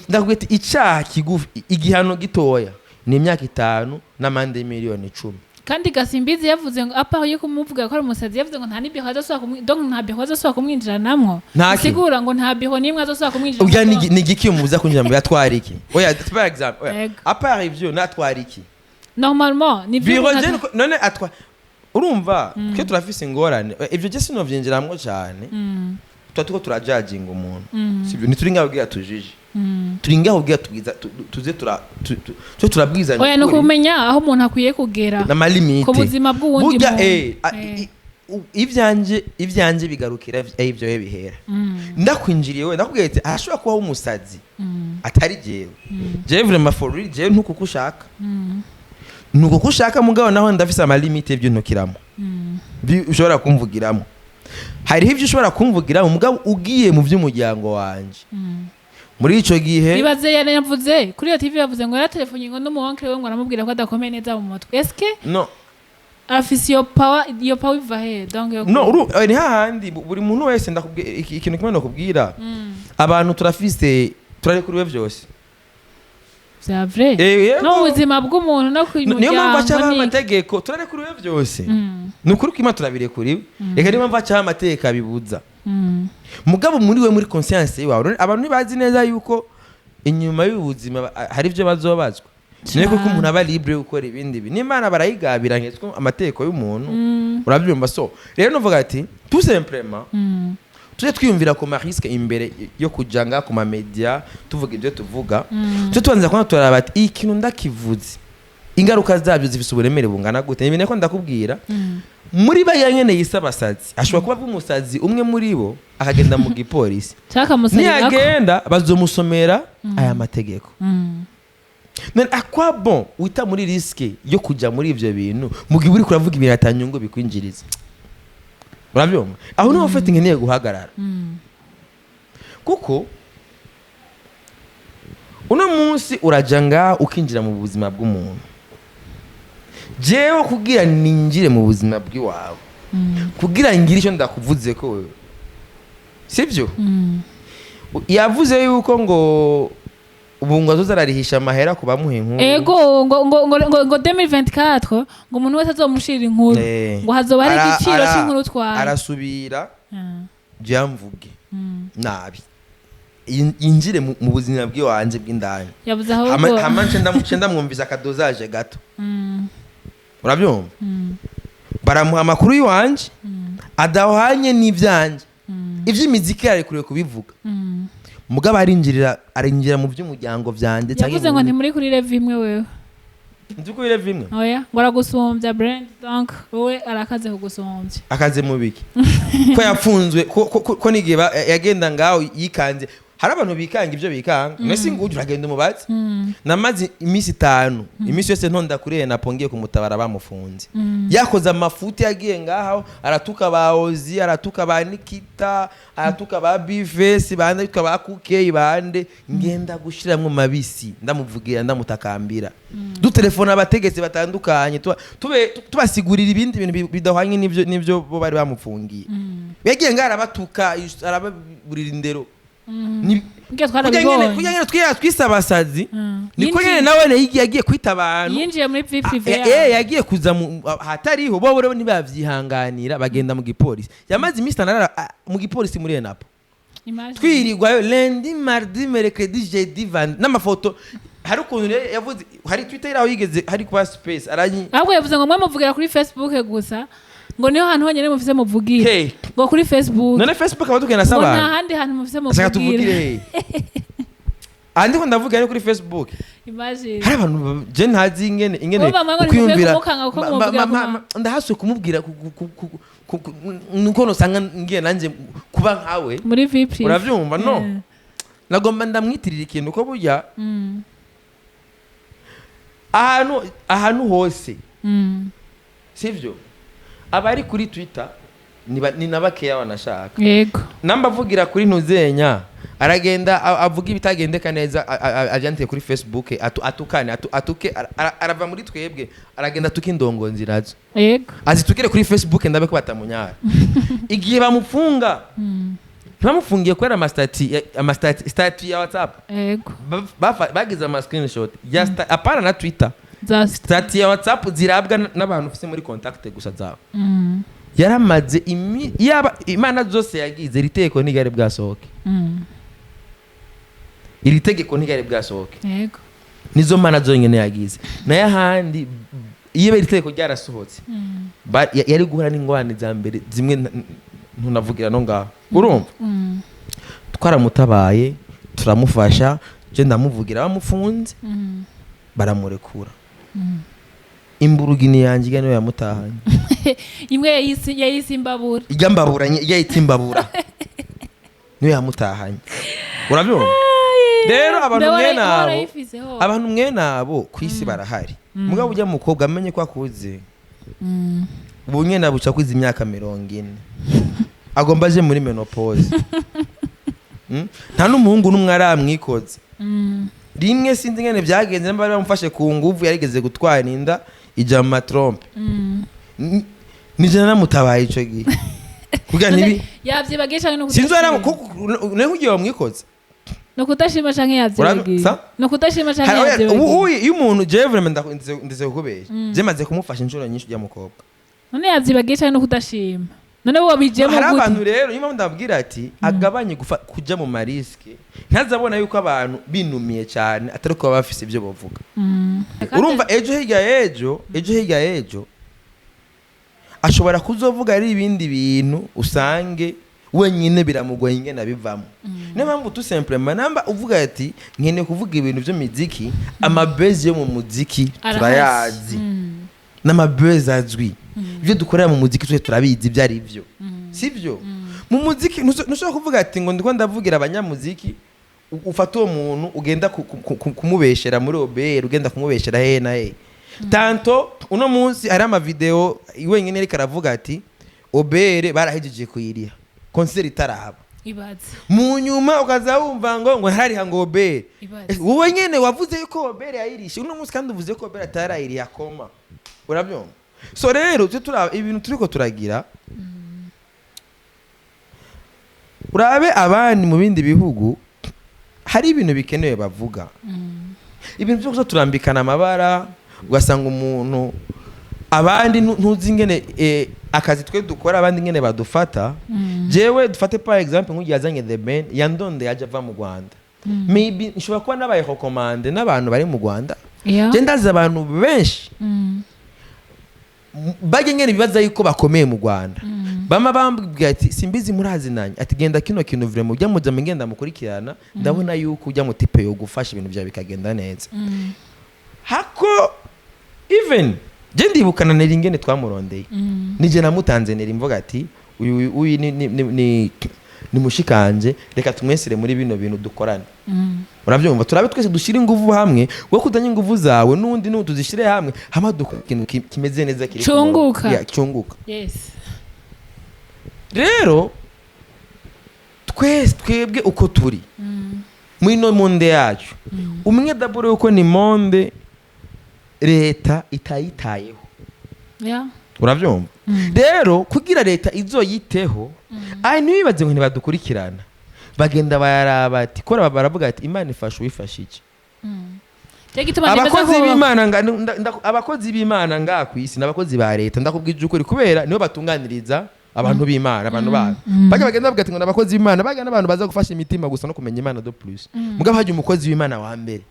Ndakubwira ati icaha kigufi, igihano gitoya ni imyaka 5 n'amande y'imiliyoni 10. Kandi Gasimbizi yavuze ngo apa yo kumuvuga ko ari umusazi, yavuze ngo nta n'ibiho azosubira kumwi, donc nta biho azosubira kumwinjiranamwo. Nta ki? Sigura ngo nta biho n'imwe azosubira kumwinjira. Oya, ni igiki umubuza kwinjira mu yatwara iki? Oya, par exemple, oya, Ego. à part ivyo, natwara iki? Normalement ni Biro byo. je none atwa, urumva twe turafise ingorane. Oya, ivyo je sinovyinjiramwo cane. Tuba turiko turajajinga umuntu, sibyo? Ntituri ngaho kugira tujije, turi ngaho kugira tubwiza tuze tura tuje turabwizanya Oya, ni ukuri. ukumenya aho umuntu akwiye kugera N'ama limites ku buzima bw'uwundi burya muntu. Ivyanje bigarukira ivyo we bihera. Ndakwinjiriye we, ndakubwiye ati arashobora kubaho umusazi atari jewe. Jewe vraiment, for real, jewe ntukuko ushaka, nuko ushaka, mugabo naho ndafise ama limites y'ibyo ntukiramo, ushobora kumvugiramo. Hariho ibyo ushobora kumvugiramo, mugabo ugiye mu by'umuryango wanje muri ico gihe. Ibaze yavuze kuri iyo TV, yavuze ngo yaratelefone ngo n'umu oncle we ngo aramubwira ko adakomeye neza mu mutwe. Eske No. afise iyo power? Iyo power iva he donc yo No, ni hahandi buri muntu wese, ndakubwira ikintu kimwe nokubwira: abantu turafise, turarekuriwe byose. Vya vrai? Yego. No mu buzima bw'umuntu no ku Niyo mpamvu hacaho muryango ni amategeko. Turarekuriwe byose, ni ukuri ko Imana turabirekuriwe. Reka, niyo mpamvu hacaho amategeko abibuza. Mugabo muri we, muri conscience yawe, none abantu ntibazi neza yuko inyuma y'ubuzima hari ibyo bazobazwa. Niyo kuko umuntu aba libre yo gukora ibindi bintu, n'Imana barayigabira nketswe amategeko y'umuntu. Urabyumva? So rero nuvuga ati tout simplement tujye twiyumvira ku ma risques imbere yo kuja ngaha ku ma médias tuvuga ibyo tuvuga. Tujye tubanza kubona, turaraba ati iyi kintu ndakivuze, ingaruka zabyo zifise uburemere bungana gute? Ni ko ndakubwira, muri bariya nyene yise abasazi, ashobora kuba umusazi umwe muri bo akagenda mu gipolisi. Cakamusabirako. Niyagenda bazomusomera aya mategeko. None à quoi bon wita muri risque yo kuja muri ivyo bintu mu gihe uriko uravuga ibintu atanyungu bikwinjiriza? Urabyumva? Aho niho ufite nkeneye guhagarara, kuko uno munsi uraja ngaha ukinjira mu buzima bw'umuntu. Jewe kugira ninjire mu buzima bw'iwawe, kugira ngire icyo ndakuvuze ko wewe sibyo. Yavuze yuko ngo ubu ngo azoza ararihisha amahera ku bamuha inkuru. Ego, ngo 2024 ngo umuntu wese azomushira inkuru ngo hazoba hari igiciro cy'inkuru twaye. Arasubira jamvuge nabi, yinjire mu buzima bw'iwanje bw'indani. Yavuze ahubwo Hama nce ndamwumvisa akadozaje gato. Urabyumva? Baramuha amakuru y'iwanje adahwanye n'ivyanje. Ivy'imiziki yarekuriwe kubivuga, mugabo arinjira mu by'umuryango vyanje canke Yavuze ngo ntimuri kuri level imwe wewe. Nzi kuri level imwe. Oya, ngo aragusumbya brand, donc wowe arakaze kugusumbya. Akaze mu biki ko yapfunzwe, ko n'igihe yagenda ngaho yikanze? Hari abantu bikanga ibyo bikanga. Mwese nguyu uragenda umubaze. Namaze iminsi 5, iminsi yose ntonda kuri napo ngiye kumutabara bamufunze. Yakoze amafuti, yagiye ngaho aratuka ba Ozi, aratuka ba Nikita, aratuka ba Bifesi bande, aratuka ba Kukeyi bande. Ngenda gushiramwo mabisi, ndamuvugira, ndamutakambira, dutelefona abategetsi batandukanye, tubasigurira ibindi bintu bidahwanye n'ivyo bo bari bamufungiye. Yagiye ngaho arabatuka, arababurira indero. Mbwe Kurya nyene twarabibonye. Kurya nyene twise abasazi, niko nyene nawe yagiye kwita abantu. Yinjiye muri vie privée Ah, yagiye kuza ahatariho. Bo rero ntibavyihanganira, bagenda mu gipolisi. Yamaze iminsi 5 arara mu gipolisi muri ENAPO. Imagine. Twirirwayo lundi, mardi, mercredi, jeudi, vendredi, n'amafoto. Hari ukuntu rero yavuze, hari Twitter aho yigeze hari kuba space aranyi. Ahubwo yavuze ngo mwe muvugira kuri Facebook gusa, ngo niho hantu honyine mufise muvugira. Hey. Ngo kuri Facebook. None Facebook abatugenda Ngo nta s'abantu handi hantu mufise ashaka tuvugire. muvugira. Hey, andi ko ndavuga ni kuri Facebook. Imagine. Hari abantu je ntazi ingene Bo bamwe ngo ukwiyumvira. ntimukwiye kumukanga kuko mumuvugira Ndahasuye kumubwira nuko nosanga ngiye nanjye kuba nkawe. Muri vie privée. Uravyumva? No. Nagomba ndamwitirira ikintu, ko burya ahantu hose, sivyo, abari kuri Twitter ni na bakeya banashaka. Namba avugira kuri ntuzenya, aragenda avuga ibitagendeka neza, avyandike kuri Facebook, atukane, atuke, arava muri twebwe, aragenda atuka indongozi nazo, azitukire kuri Facebook, ndabe ko batamunyara. Igihe bamufunga, ntibamufungiye kubera ama status ya WhatsApp. Bagize ama screenshot ya apana na Twitter, za status ya WhatsApp zirabwa n'abantu ufise muri contact gusa zawe. Yaramaze yaba imana zose yagize, iri tegeko ntigari bwasohoke. Iri tegeko ntigari bwasohoke. Nizo mana zonyine yagize. Nayo ahandi, iyo iri tegeko ryarasohotse, yari guhura n'ingorane za mbere zimwe ntunavugira no ngaho, urumva? Twaramutabaye, turamufasha, je ndamuvugira, bamufunze, baramurekura. Imburugini yanjye ijya niyo yamutahanye. Imwe yayisi imbabura. Ijya mbabura, ijya yita imbabura, niyo yamutahanye, urabyumva? Rero abantu mwene abo, Warayifise ho. abantu mwene abo ku isi barahari. Mugabo ujya mukobwa amenye ko akuze. Ubu nyene abuca kwiza imyaka 40, agomba aje muri ménopause. Nta n'umuhungu n'umwe aramwikoze. Rimwe sinzi ingene byagenze, nimba bari bamufashe ku nguvu, yarigeze gutwara inda ija mu ma trompes. Nije namutabaye ico gihe kugira ntibi Yavyibagiye canke no sinzi kudashima? Nawe kugira bamwikoze. No kudashima canke yavyibagiye? Sa? No kudashima canke Hari- oya, yavyibagiye? ubu iyo umuntu, jewe vraiment ndeze kukubeshya, je maze kumufasha inshuro nyinshi ujya mukobwa. None yavyibagiye canke no kudashima? None wowe bijemo Hari abantu gute? rero, niyo mpamvu ndababwira ati agabanye kuja mu ma risques, ntazabona yuko abantu binumiye cyane atari ko baba bafise ibyo bavuga. Urumva, ejo hirya y'ejo, ejo hirya y'ejo ashobora kuzovuga ari ibindi bintu, usange wenyine biramugoye ingene abivamo. Niyo mpamvu tout simplement, namba uvuga ati nkeneye kuvuga ibintu by'imiziki, ama buzz yo mu muziki Arahari. turayazi, n'ama buzz azwi. Ibyo dukorera mu muziki twese turabizi ibyo ari byo, sibyo? Mu muziki ntushobora kuvuga ati ngo ndiko ndavugira abanyamuziki, ufate uwo muntu ugenda kumubeshera muri OBR, ugenda kumubeshera hehe na hehe. Tanto uno munsi hari ama vidéo wenyine ariko aravuga ati OBR barahejeje kuyiriha, concert itaraba. Ibaze. Mu nyuma ukaza wumva ngo ntariha ngo OBR. Ibaze. Wowe nyene wavuze yuko OBR yayirishe, uno munsi kandi uvuze ko OBR atarayiriha koma, urabyumva? So rero tujye turaba ibintu turiko turagira. Urabe abandi mu bindi bihugu, hari ibintu bikenewe bavuga. Ibintu byo kuza turambikana amabara, ugasanga umuntu abandi ntuzi ingene akazi twe dukora, abandi ingene badufata. Jewe dufate par exemple nk'ugiye yazanye The Ben, yandonde yaje ava mu Rwanda, maybe nshobora kuba nabaye recommandé n'abantu bari mu Rwanda. Je ndazi abantu benshi bajya ngene bibaza yuko bakomeye mu Rwanda, bama bambwira ati simbizi murazinanye, ati genda kino kintu vraiment ujya muja ngenda mukurikirana, ndabona yuko ujya mu type yo gufasha ibintu byawe bikagenda neza. Hako even je ndibukana neri ingene twamurondeye, nije namutanze neri, mvuga ati uyu ni mushikanje, reka tumwesere muri bino bintu dukorane. Urabyumva? Turabe twese dushyire ingufu hamwe, wowe kudanya ingufu zawe n'undi n'undi, tuzishyire hamwe, hama dukora ikintu kimeze neza, kiri ku murongo. Cunguka. Yeah, cyunguka. Rero twese twebwe uko turi muri ino monde yacu, umwe d'abord yuko ni monde leta itayitayeho. Urabyumva? Rero kugira leta izoyiteho, ayi ntibibaze ngo ntibadukurikirana, bagenda bayaraba ati kora, baravuga ati Imana ifasha uwifasha iki. Cyo gituma nemeza Abakozi ko b'Imana abakozi b'Imana ngaha ku isi n'abakozi ba leta, ndakubwije ukuri, kubera nibo batunganiriza abantu b'Imana, abantu babo bajya bagenda bavuga ati ngo ni abakozi b'Imana, bajya n'abantu baza gufasha imitima gusa no kumenya Imana de plus. Mugabo hajya umukozi w'Imana wa mbere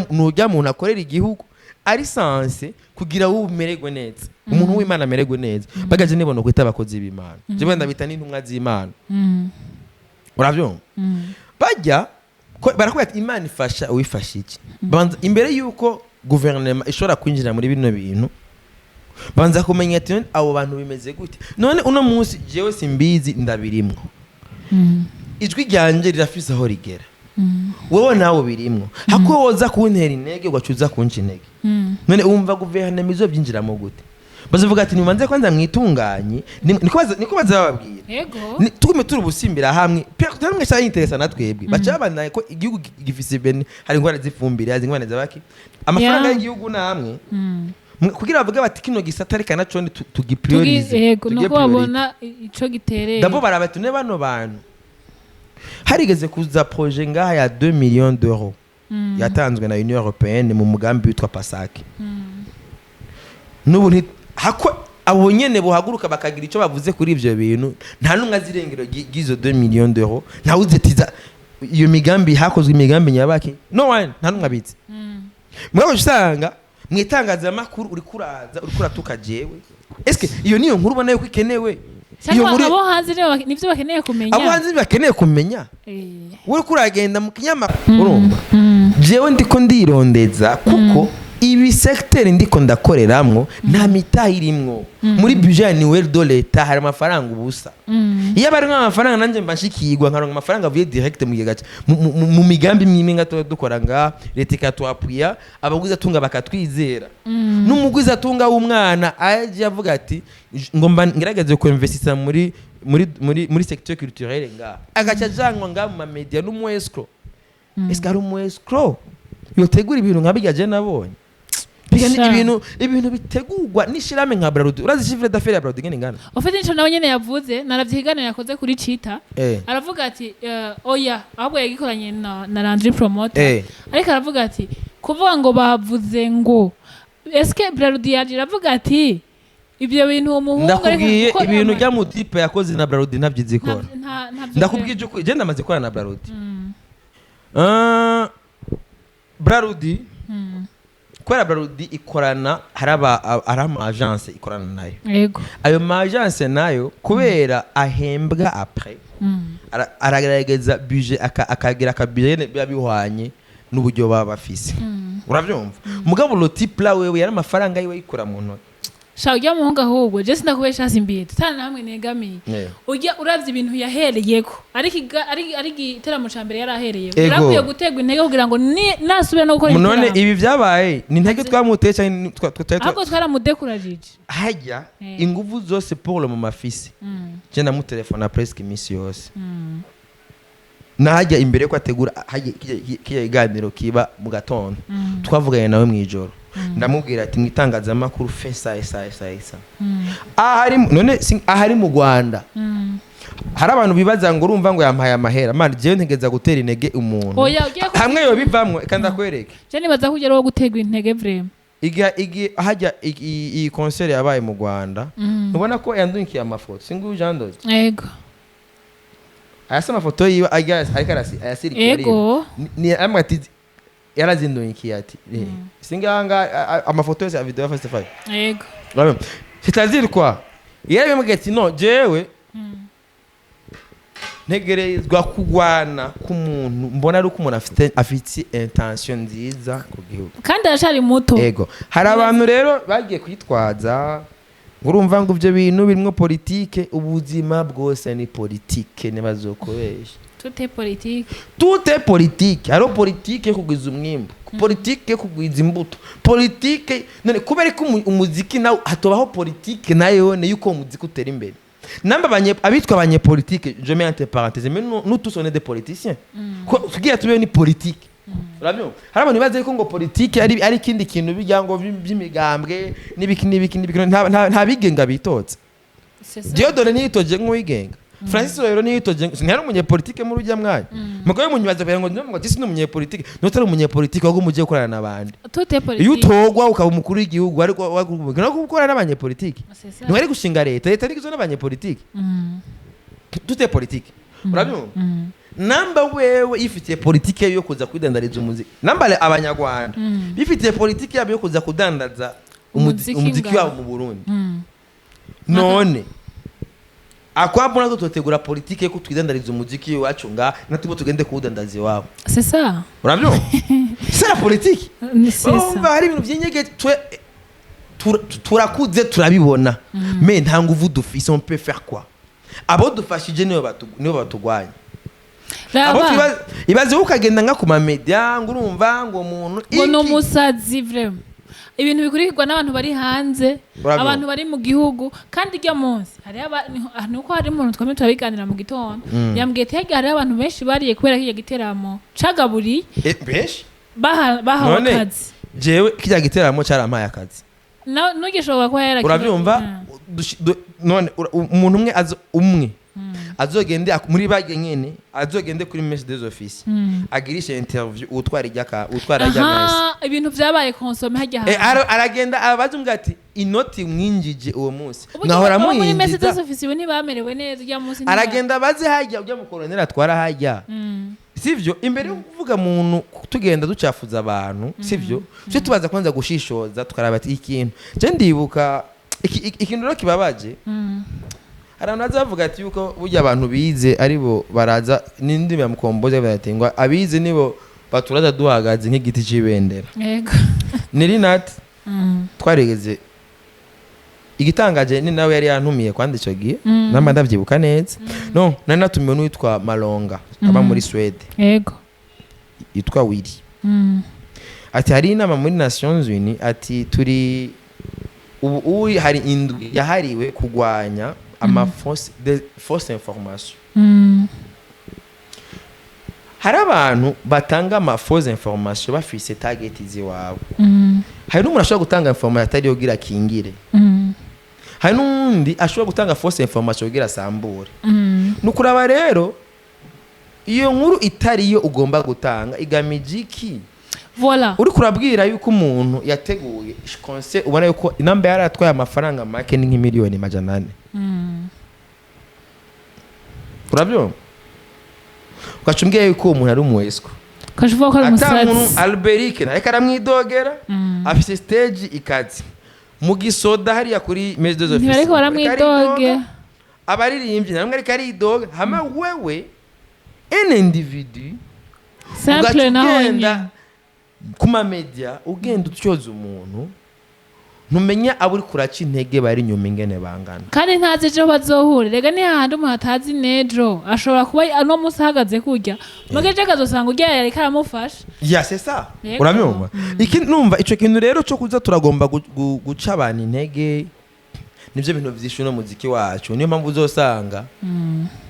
nujya muntu akorera igihugu ari censé kugira wowe umererwe neza, umuntu w'Imana amererwe neza, bagaje nibona kwita abakozi b'Imana, jewe ndabita n'intumwa z'Imana. Urabyumva? Bajya barakubwira ati Imana ifasha uwifasha iki. Banza imbere y'uko guverinoma ishobora kwinjira muri bino bintu, banza kumenya ati none abo bantu bimeze gute? None uno munsi jewe simbizi ndabirimwo, ijwi ryanjye rirafise aho rigera. Wowe nawe birimwo, hako woza kuntera intege ugaca uza kunca intege. None wumva guverinoma izobyinjiramo gute? Bazovuga ati: "Nimubanze kwanza mwitunganye." Niko baza bababwira. Tugume turi ubusimbira hamwe namwe cyane interesa na twebwe baca babandanya ko igihugu gifise bene hari ingorane z'ifumbire, hari ingorane z'abaki amafaranga y'igihugu namwe. Kugira bavuge bati kino gisata reka naco ni tugipriorize. Yego, tugire nuko priorité. babona ico gitereye. D'abord baraba ne bano bantu harigeze kuza projet ngaha ya 2 millions d'euros yatanzwe na Union Européenne mu mugambi witwa PASAC. N'ubu hako abo nyene bohaguruka bakagira icyo bavuze kuri ivyo bintu, nta n'umwe azi irengero ry'izo 2 millions d'euros, ntawe uzitiza iyo migambi. Hakozwe imigambi nyabaki? No one, nta n'umwe abizi. Mugabo usanga mu itangazamakuru uriko uraza uriko uratuka jewe. Eske iyo niyo nkuru ubona yuko ikenewe? Iyo Cyangwa nkuru abo hanze nivyo bakeneye kumenya. Abo hanze bakeneye kumenya. Uriko uragenda mu kinyamakuru, urumva, jewe ndiko ndirondeza kuko ibi secteur ndiko ndakoreramwo nta mitahe irimwo muri budget annuel de l'État. Hari amafaranga ubusa. Iyo aba ari nk'amafaranga nanjye mba nshikirwa nkaronka amafaranga avuye direct mu kigega mu migambi imwe imwe tuba dukora ngaha, leta ikatwapuya, abagwizatunga bakatwizera, n'umugwizatunga w'umwana aje avuga ati ngomba ngerageze kuinvestisa muri secteur culturel ngaha, agaca ajanwa ngaha mu mamedia n'umu escroc. Est-ce que hari umu escroc yotegura ibintu nka bijya je nabonye? Biga ni Sha. ibintu bitegurwa n'ishirahamwe nka Brarudi. Urazi chiffre d'affaires ya Brarudi ngene ingana? Ufite nico nawe nyene yavuze, naravyiganira yakoze kuri Chita. Aravuga ati oya, ahubwo yagikoranye na Landry Promoter. Ariko aravuga ati kuvuga ngo bavuze ngo eske Brarudi yaje, iravuga ati ibyo bintu uwo muhungu ariko Ndakubwiye, kuko ibintu bya mutipe yakoze na Brarudi ntabyo ikora. Ntabyo. Ndakubwije ukuri, je ndamaze gukorana na Brarudi. Ah, Brarudi, kubera Brarudi ikorana, hari ama agence ikorana nayo. Ayo ma agence nayo kubera ahembwa après, aragerageza budget akagira aka budget nyene biba bihwanye n'uburyo baba bafise, uravyumva? Mugabo le type là wewe yari amafaranga yiwe yikura mu ntoki. Sha, ujya muhungu ahubwo je sindakubesha, simbiye tutana hamwe negamiye. Ujya uravye ibintu yahereyeko, ariko ari igiteramo ca mbere yarahereyeko. Yarakwiye guterwa intege kugira ngo nasubira no gukora None igiteramo. ibi vyabaye ni intege twamuteye canke Ahubwo twaramudekurajije. Hajya inguvu zose pour le moment afise. Je ndamutelefona presque iminsi yose. Nahajya imbere yuko ategura hajya kirya kiganiro kiba mu gatondo, twavuganye nawe mw'ijoro, ndamubwira ati mu itangazamakuru fe sa sa sa sa ahari none ahari mu Rwanda. Hari abantu bibaza ngo urumva ngo yampaye amahera. Man, jewe ntegeza gutera intege umuntu Oya, ugiye hamwe yobivamwo. Kandi ndakwereke. Je nibaza ko ugera wo guterwa intege vraiment. Igihe hajya iyi concert yabaye mu Rwanda, ubona ko yandunkiye amafoto singu Jean Dodi. Ayasa amafoto yiwe ariko ayasirikira. Ni amwe ati yarazindunkiye ati singanga amafoto yose ya video ya festival. Urabona? C'est-à-dire quoi? Yarabimubwiye ati no jewe ntegerezwa kugwana ku muntu mbona ari uko umuntu afite intention nziza ku gihugu. Kandi aracari muto. Ego, hari abantu rero bagiye kwitwaza ngo urumva ngo ibyo bintu birimo politike. Ubuzima bwose ni politike, ntibazokubesha. Tout est politique. Tout est politique. Hariho politike yo kugwiza umwimbu, politike yo kugwiza imbuto, politike. None kubera ko umuziki nawe hatobaho politike nayo yuko uwo muziki utera imbere? Namba abitwa abanyepolitike, je mets entre parenthèses, mais nous, nous tous on est des politiciens. Ko tugiye tube ni politique, urabyumva? Hari abantu bibaza yuko ngo politike ari ikindi kintu bijya ngo by'imigambwe n'ibiki n'ibiki n'ibiki. Nta bigenga bitoza. C'est ça. Dieudonné ntiyitoje nk'uwigenga, Francis Rohero ntiyitoje, ntiyari umunyepolitike muri ujya mwanya. Mugabo munyibaza kugira ngo ngo ati ni umunyepolitike, ntutari umunyepolitike ahubwo mugiye gukorana n'abandi. Tout est Iyo politique. utogwa ukaba umukuru w'igihugu, ariko no gukorana n'abanyepolitike, C'est ça. ntiwari gushinga leta. Leta nigizwe n'abanyepolitike. Tout est politique, urabyumva? Namba wewe yifitiye politike yo kuza kwidandariza umuziki, namba abanyarwanda bifitiye politike yabo yo kuza kudandaza Umuziki umuziki ngaho. wabo mu Burundi, none akwabo natwe tutegura politike yo kutwidandariza umuziki iwacu nga natubo tugende kuwudandaza iwabo. C'est ça. Urabyumva? C'est la politique. C'est ça. Urumva, hari ibintu by'inyege twe turakuze turabibona, mais nta nguvu dufise. On peut faire quoi? Abo dufashije nibo batugwanya. Abo Raba ibaze wowe ukagenda nka ku ma médias, ngo urumva ngo umuntu ngo ni iki? Umusazi vraiment. Ibintu bikurikirwa n'abantu bari hanze, Urabyumva? abantu bari mu gihugu. Kandi iryo munsi hariho nuko hari umuntu twamye turabiganira mu gitondo, yambwiye ati harya hariho abantu benshi bariye kubera kirya giteramo cagaburiye. Benshi. Bahawe None akazi. Jewe kirya giteramo cyarampaye akazi. Ntugishobora kuba yarakiye. Urabyumva? None umuntu umwe umwe azogende muri bage nyene, azogende kuri messe des offices, agirishe interview utwara ijyaka, utwara ijya messe. Aha, ibintu vyabaye consommé harya hantu. Aragenda abaza umbwira ati inoti mwinjije uwo munsi Uburyo mwahora abo muri messe mwinjiza. des offices ubu ntibamerewe neza urya munsi. Aragenda abaze hajya ujya mu koroneri atwara hajya, sivyo? Imbere yo kuvuga muntu tugenda ducafuza abantu, sivyo? Cyo tubaza kwanza gushishoza, tukaraba ati ikintu je ndibuka ikintu rero kibabaje. Hari abantu baza bavuga ati yuko burya abantu bize aribo baraza n'indimi ya mukombozi, bavuga ati ngo abize nibo baturaza duhagaze nk'igiti c'ibendera. Neri Nat twarigeze, igitangaje ni nawe yari yantumiye kwandi ico gihe, namba ndavyibuka neza, no nari natumiwe n'uwitwa Malonga aba muri Swede, yitwa Willy. Ati hari inama muri Nations Unies, ati turi ubu ubu hari indwi yahariwe kurwanya ama fausse information. Hari abantu batanga ama fausse information bafise target ziwabo. Hari n'umuntu ashobora gutanga information atari yo kugira akingire. Hari n'undi ashobora gutanga fausse information kugira asambure. Ni ukuraba rero iyo nkuru itari yo ugomba gutanga igamije iki. Voilà. Uri kurabwira yuko umuntu yateguye concert, ubona yuko inamba yari atwaye amafaranga make ni nk'imiliyoni 400. Urabyumva, ugaca umbwira yuko uwo muntu ari umu escroc. Ukaca uvuga ko ari Ata muntu. umusazi. Alberic ariko aramwidogera, afise stage ikaze mu gisoda hariya kuri Messe des Offices. Ntibariko baramwidoge. Abaririmbyi namwe ariko aridoga, hama wewe un individu simple ugaca naho ugenda nyine ku ma médias, ugenda utyoza umuntu, ntumenya abo uri kuraca intege bari inyuma ingene bangana. Kandi ntazi ejo bazohura. Rega ni hahandi umuntu atazi n'ejo, ashobora kuba ano munsi ahagaze kurya, muga ejo akazosanga urya yariko aramufasha. Ya, c'est ça. Yego. Urabyumva? Iki numva ico kintu rero cyo kuza turagomba guca abantu intege, nivyo bintu vyishe uno muziki wacu. Niyo mpamvu uzosanga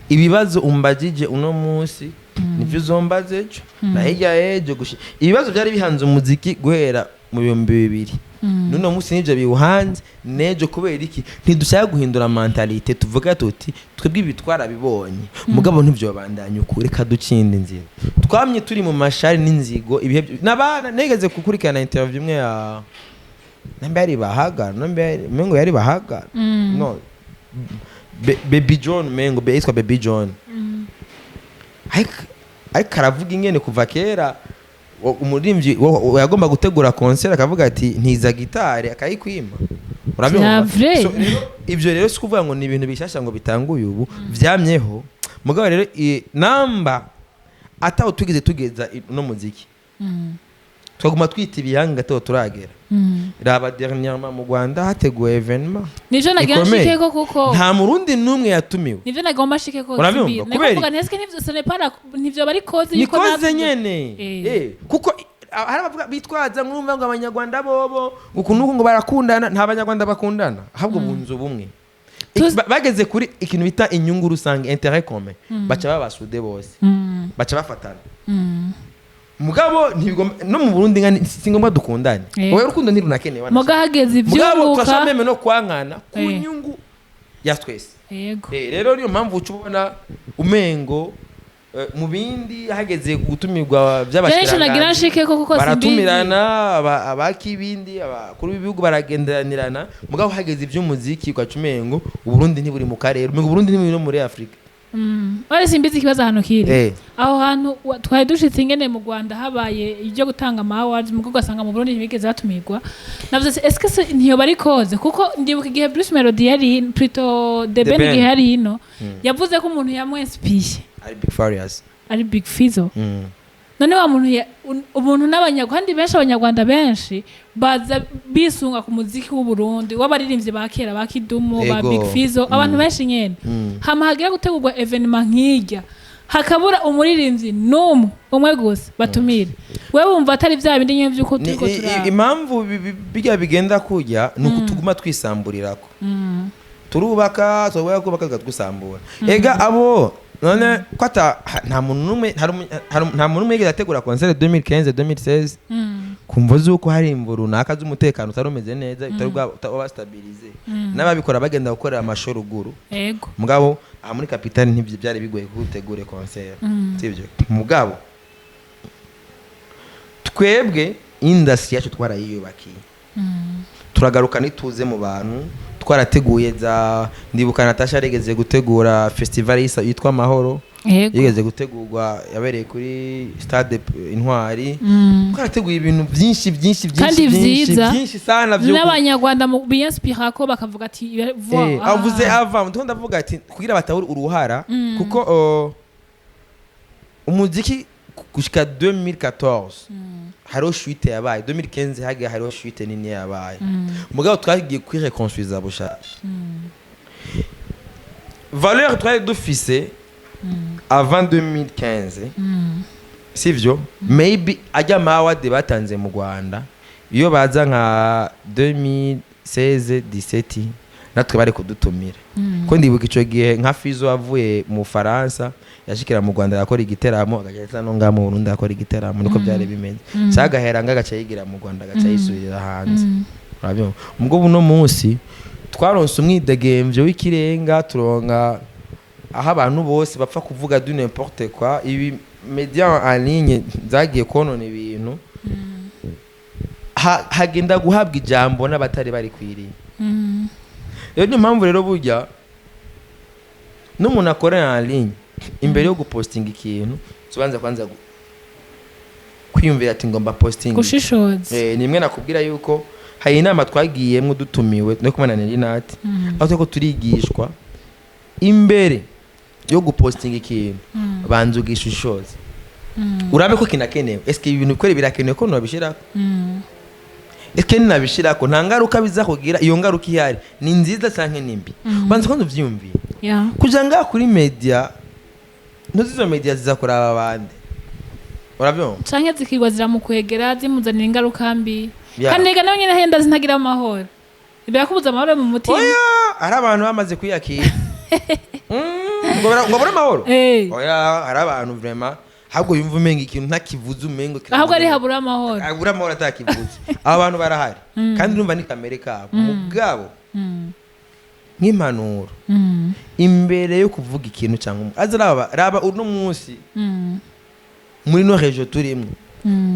ibibazo umbagije uno munsi nivyo uzombaza ejo na hirya ejo. Ibibazo byari bihanze umuziki guhera mu 2000, n'uno munsi nivyo biwuhanze n'ejo. Kubera iki? Ntidushaka guhindura mentalité, tuvuga tuti twebwe ibi twarabibonye, mugabo ntivyobandanya uku, reka ducinde inzira. Twamye turi mu mashari n'inzigo ibihe n'abana. Negeze gukurikirana interview imwe ya nambe yari Bahaga, nambe mengo yari Bahaga, no Baby John, mengo yitwa Baby John, ariko aravuga ingene kuva kera umuririmbyi yagomba gutegura concert akavuga ati ntiza gitari, akayikwima. Urabyumva? Vya vrai. So, rero, ibyo rero si ukuvuga ngo ni ibintu bishyashya ngo bitanguye ubu, vyamyeho. Mugabo rero namba ataho tugeze tugeza no muziki, twaguma twita ibihanga ataho turagera. Raba dernièrement mu Rwanda hateguwe événement Nivyo nagira ikomeye. nshikeko kuko Nta murundi n'umwe yatumiwe. Nivyo nagomba nshikeko. Urabyumva? Kubera Kubera kuvuga nti eske nivyo ce n'est pas la nivyo bari cause ni yuko cause nyene. Kuko hari abavuga bitwaza mwumva ngo abanyarwanda bobo ngo uku nuku ngo barakundana. Nta banyarwanda bakundana, ahubwo bunze ubumwe. Bageze kuri ikintu bita inyungu rusange, intérêt commun, baca babasude bose, baca bafatana. Mugabo no mu Burundi nka si ngombwa dukundane. Oya, urukundo ntirunakenewe. Muga hageze Mugabo ivyunguka. turashobora même no kwankana ku nyungu ya twese. Rero niyo mpamvu uca ubona umengo mu bindi hageze gutumirwa Jewe nico nagira by'abashikiranganji nshikeko kuko simbizi. baratumirana, abakibindi, abakuru b'ibihugu baragenderanirana. Mugabo hageze iby'umuziki ugaca umengo Uburundi ntiburi mu karere, umengo Uburundi ntiburi no muri Afurika. Wari simbizi ikibazo ahantu kiri. Aho hantu twari dushitse ingene mu Rwanda habaye ibyo gutanga ama awards, mugo ugasanga mu Burundi ntibigeze batumirwa. Navuze se est-ce que ntiyo bari cause, kuko ndibuka igihe Bruce Melody yari, plutôt The The Ben, Ben. igihe yari ino, yavuze ko umuntu yamwenspiye ari Big Farious. Ari Big Fizzo. None wa muntu umuntu n'abanyarwanda kandi benshi, abanyarwanda benshi baza bisunga ku muziki w'u Burundi w'abaririmbyi ba kera, ba Kidumu, ba Big Fizzo, abantu benshi nyene. Hama hagira gutegurwa événement nk'irya. Hakabura umuririmbyi n'umwe, umwe gusa batumire. Wewe wumva atari bya bindi nyine by'uko turiko turaba? Impamvu bijya bigenda kujya ni uku: tuguma twisamburirako, turubaka, twabura kubaka tukatwisambura. Ega abo none ko ata nta muntu n'umwe, nta muntu n'umwe yigeze ategura concert 2015, 2016 kumva zuko hari imvo runaka z'umutekano utari umeze neza, utari bwa utaba stabilisé, n'ababikora bagenda gukorera amasho ruguru. Mugabo aha muri capitale ntibyo byari bigoye kugutegure concert, sibyo? Mugabo twebwe industry yacu twarayiyubakiye, turagaruka nituze mu bantu, twarateguye za, ndibuka Natasha yarigeze gutegura festival yitwa Amahoro, yigeze gutegurwa, yabereye kuri Stade Intwari. Twarateguye ibintu byinshi byinshi byinshi Kandi byinshi vyiza. byinshi sana byo N'abanyarwanda biyinspira ko bakavuga ati Avuze ava ndiko ndavuga ati kugira batahure uruhara, kuko umuziki gushika 2014 hariho chute yabaye, 2015 hagiye hariho chute nini yabaye. Mugabo twagiye kwireconstruiza bushasha. Valeur twari dufise avant 2015, sivyo? Maybe ajya ama award batanze mu Rwanda, iyo baza nka 2016, 17, natwe bari kudutumira, ko ndibuka ico gihe nka Fizo avuye mu Faransa yashikira mu Rwanda yakora igiteramo, agahita no ngaha mu Burundi akora igiteramo. Niko byari bimeze, cyagahera nga agaca yigira mu Rwanda, agaca yisubirira hanze. Urabyumva? Ubwo buno munsi twaronse umwidegemvyo w'ikirenga, turonka aho abantu bose bapfa kuvuga du n'importe quoi. Ibi media en ligne zagiye konona ibintu. Hagenda guhabwa ijambo n'abatari barikwiriye. Rero niyo mpamvu rero burya n'umuntu akorera en ligne, imbere yo gupostinga ikintu tubanza kwanza kwiyumvira ati ngomba posting. Gushishoza. Ni imwe nakubwira yuko hari inama twagiyemo dutumiwe no kumwe na Nelinati, aho turiko turigishwa imbere yo gupostinga ikintu banza ugishishoza, urabe ko kinakenewe. Eske ibi bintu kweri birakenewe ko nobishirako? Eske ninabishirako nta ngaruka biza kugira? Iyo ngaruka ihari ni nziza canke ni mbi? Banza kwanza uvyiyumvire. Kuja ngaha kuri media, ntuzi izo media ziza kuraba abandi, uravyumva? Canke zikirwa ziramukwegera, zimuzanira ingaruka mbi. Kandi ega nawe nyene henda zintagira amahoro, birakubuza amahoro mu mutima. Oya, hari abantu bamaze kwiyakira. Ngo babure amahoro. Oya, hari abantu vraiment ahubwo yumva umenga ikintu ntakivuze, umengo Ahubwo ari habura amahoro. Abura amahoro atakivuze. Abo bantu barahari, kandi urumva ni kamere kabo. Mugabo nk'impanuro, imbere yo kuvuga ikintu cyangwa aza raba, raba uno munsi muri no région turimwo,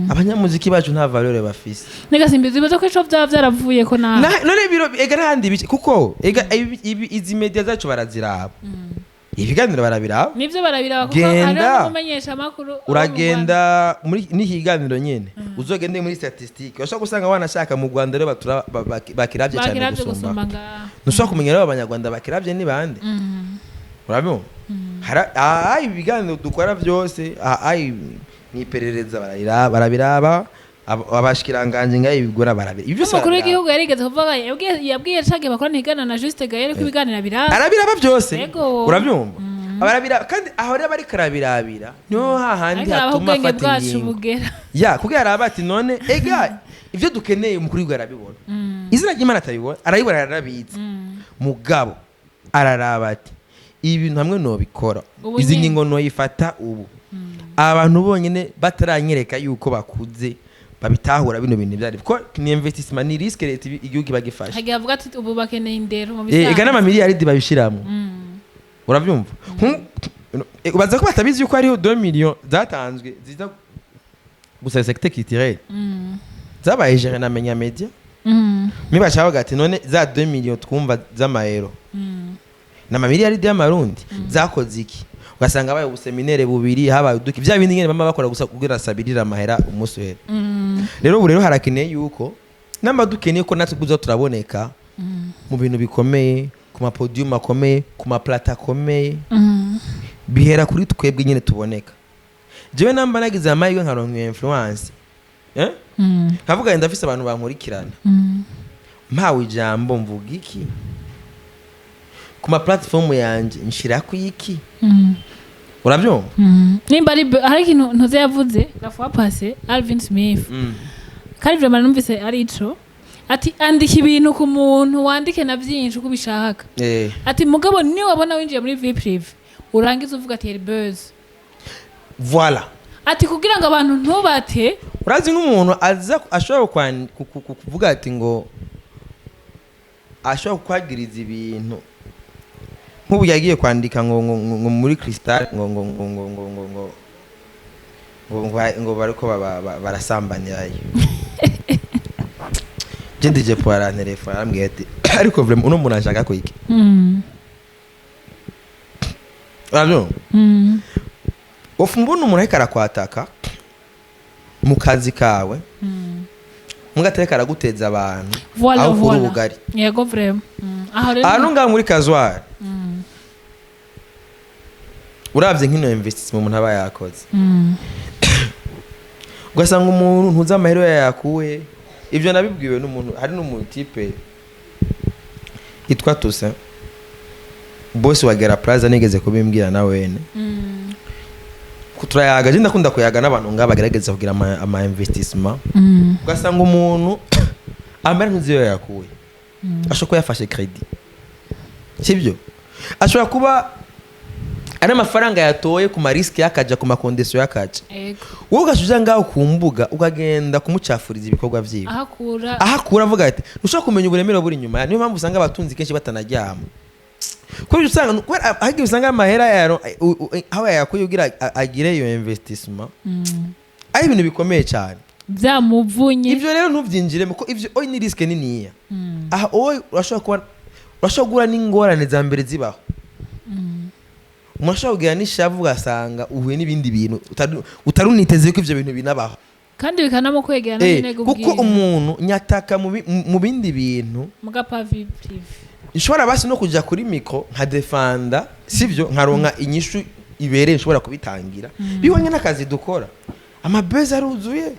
abanyamuziki bacu nta valeur bafise. Nega simbizi, bibaza ko ico vyaba vyaravuye ko nawe. None biro ega n'ahandi bice, kuko ega izi media zacu baraziraba, ibiganiro barabiraba. Nivyo, barabiraba kuko Genda. hariho n'umumenyesha amakuru. Uragenda muri n'ikiganiro nyene, uzogende muri statistique, urashobora gusanga wanashaka mu Rwanda rero batura bakiravye cyane bakiravye gusumba. Gusumba ngaha. Ntushobora kumenya rero abanyarwanda bakiravye ni bande. Urabibona? Aha ibiganiro dukora byose, aha mw'iperereza barabiraba, abashikiranganje ngaho ibigura barabira ibyo byose. Umukuru Barabiraba. w'igihugu yarigeze kuvuga, yabwiye cage bakora ntigana na Juste Gaël ko ibiganiro biraba. Arabiraba byose. Yego. Urabyumva? Barabira, kandi aho rero bariko arabirabira niho hahandi Ariko aho hatuma ubwenge afata bwacu ingingo. bugera. Ya, kuko araba ati none ega ibyo dukeneye umukuru w'igihugu arabibona, izina ry'Imana atabibona, arabibona, ararabizi. Mugabo araraba ati ibi bintu hamwe nobikora, Ubu izi nyene. ngingo noyifata ubu, abantu bonyine bataranyereka yuko bakuze babitahura bino bintu byari, kuko ni investissement, ni risque leta igihugu iba gifashe. Hagiye avuga ati ubu bakeneye indero mu Ega bisanzwe. N'amamiliyaridi babishiramo, urabyumva? Ubaza ko batabizi yuko hariho 2 millions zatanzwe ziza gusa secteur culturel, zabaye géré na Menya Media. Mi baca bavuga ati none za 2 millions twumva z'amayero n'amamiliyaridi y'amarundi zakoze iki? Ugasanga habaye ubuséminaire bubiri, habaye uduki, bya bindi nyene bama bakora gusa kugira sabirira amahera umunsi uhera. Rero ubu rero harakeneye yuko namba dukeneye ko natwe kuza turaboneka mu bintu bikomeye, ku mapodium akomeye, ku maplateau akomeye, bihera kuri twebwe nyine tuboneka. Jewe namba nagize amahirwe nkaronka iyo influence, eh? Nkavuga ndafise abantu bankurikirana, mpawe ijambo mvuga iki ku ma platform yanje, nshirako iki? Urabyumva? Nimba ari hari ikintu ntuze yavuze la fois passée, Alvin Smith, kandi vraiment numvise ari ico, ati andika ibintu ku muntu, wandike na byinshi uko ubishaka, ati mugabo niyo wabona winjiye muri vie privée, urangiza uvuga ati yari buzz. Voilà. Ati kugira ngo abantu ntubate. Urazi nk'umuntu aza ashobora kuvuga ati ngo ashobora kukwagiriza ibintu, nk'ubu yagiye kwandika ngo muri Cristal ngo bariko barasambanirayo. Je DJ Paul arantelefona, arambwira ati ariko vraiment uno muntu ashaka kwiki. Urabyumva? Ufu mbona umuntu ariko arakwataka mu kazi kawe, mugatereka araguteza abantu Voilà. aho ukura Voilà. ubugari. Yego, vraiment. Aho rero Ahantu ngaho muri Kazwari, uravye nk'ino investissement umuntu aba yakoze, ugasanga umuntu ntuzi amahera yayakuye. Ivyo nabibwiwe n'umuntu, hari n'umuntu type yitwa Toussaint, boss wa Gera Plaza, nigeze kubimbwira na wene. Turayaga, je ndakunda kuyaga n'abantu ngaba bagerageza kugira ama investissement, ugasanga umuntu amahera ntuzi iyo yayakuye. Ashobora kuba yafashe crédit, sibyo? Ashobora kuba ari amafaranga yatoye ku ma risques y'akaja, ku ma conditions y'akaja. Wowe ugaca uja ngaho ku mbuga, ukagenda kumucafuriza ibikorwa vyiwe. Ahakura. Aho akura, avuga ati ntushobora kumenya uburemere buri inyuma. Niyo mpamvu usanga abatunzi kenshi batanaryama, kubera usanga, kubera ahagiye usanga amahera aho yayakuye kugira agire iyo investissement ari ibintu bikomeye cyane. Byamuvunye. Ivyo rero ntuvyinjiremo, ko ivyo oyi ni risque niniya. Aha oyi urashobora kuba, urashobora guhura n'ingorane za mbere zibaho. Umuntu ashobora kugira n'ishavu, ugasanga uhuye n'ibindi bintu utari uniteze ko ivyo bintu binabaho. Kandi bikanamukwegera. Nyine Kuko gubwira umuntu nyataka mu bindi bintu muga pas vie privée. Nshobora basi no kuja kuri micro nkadefanda, sivyo? Nkaronka inyishu ibereye nshobora kubitangira bihwanye n'akazi dukora. Amabezi aruzuye,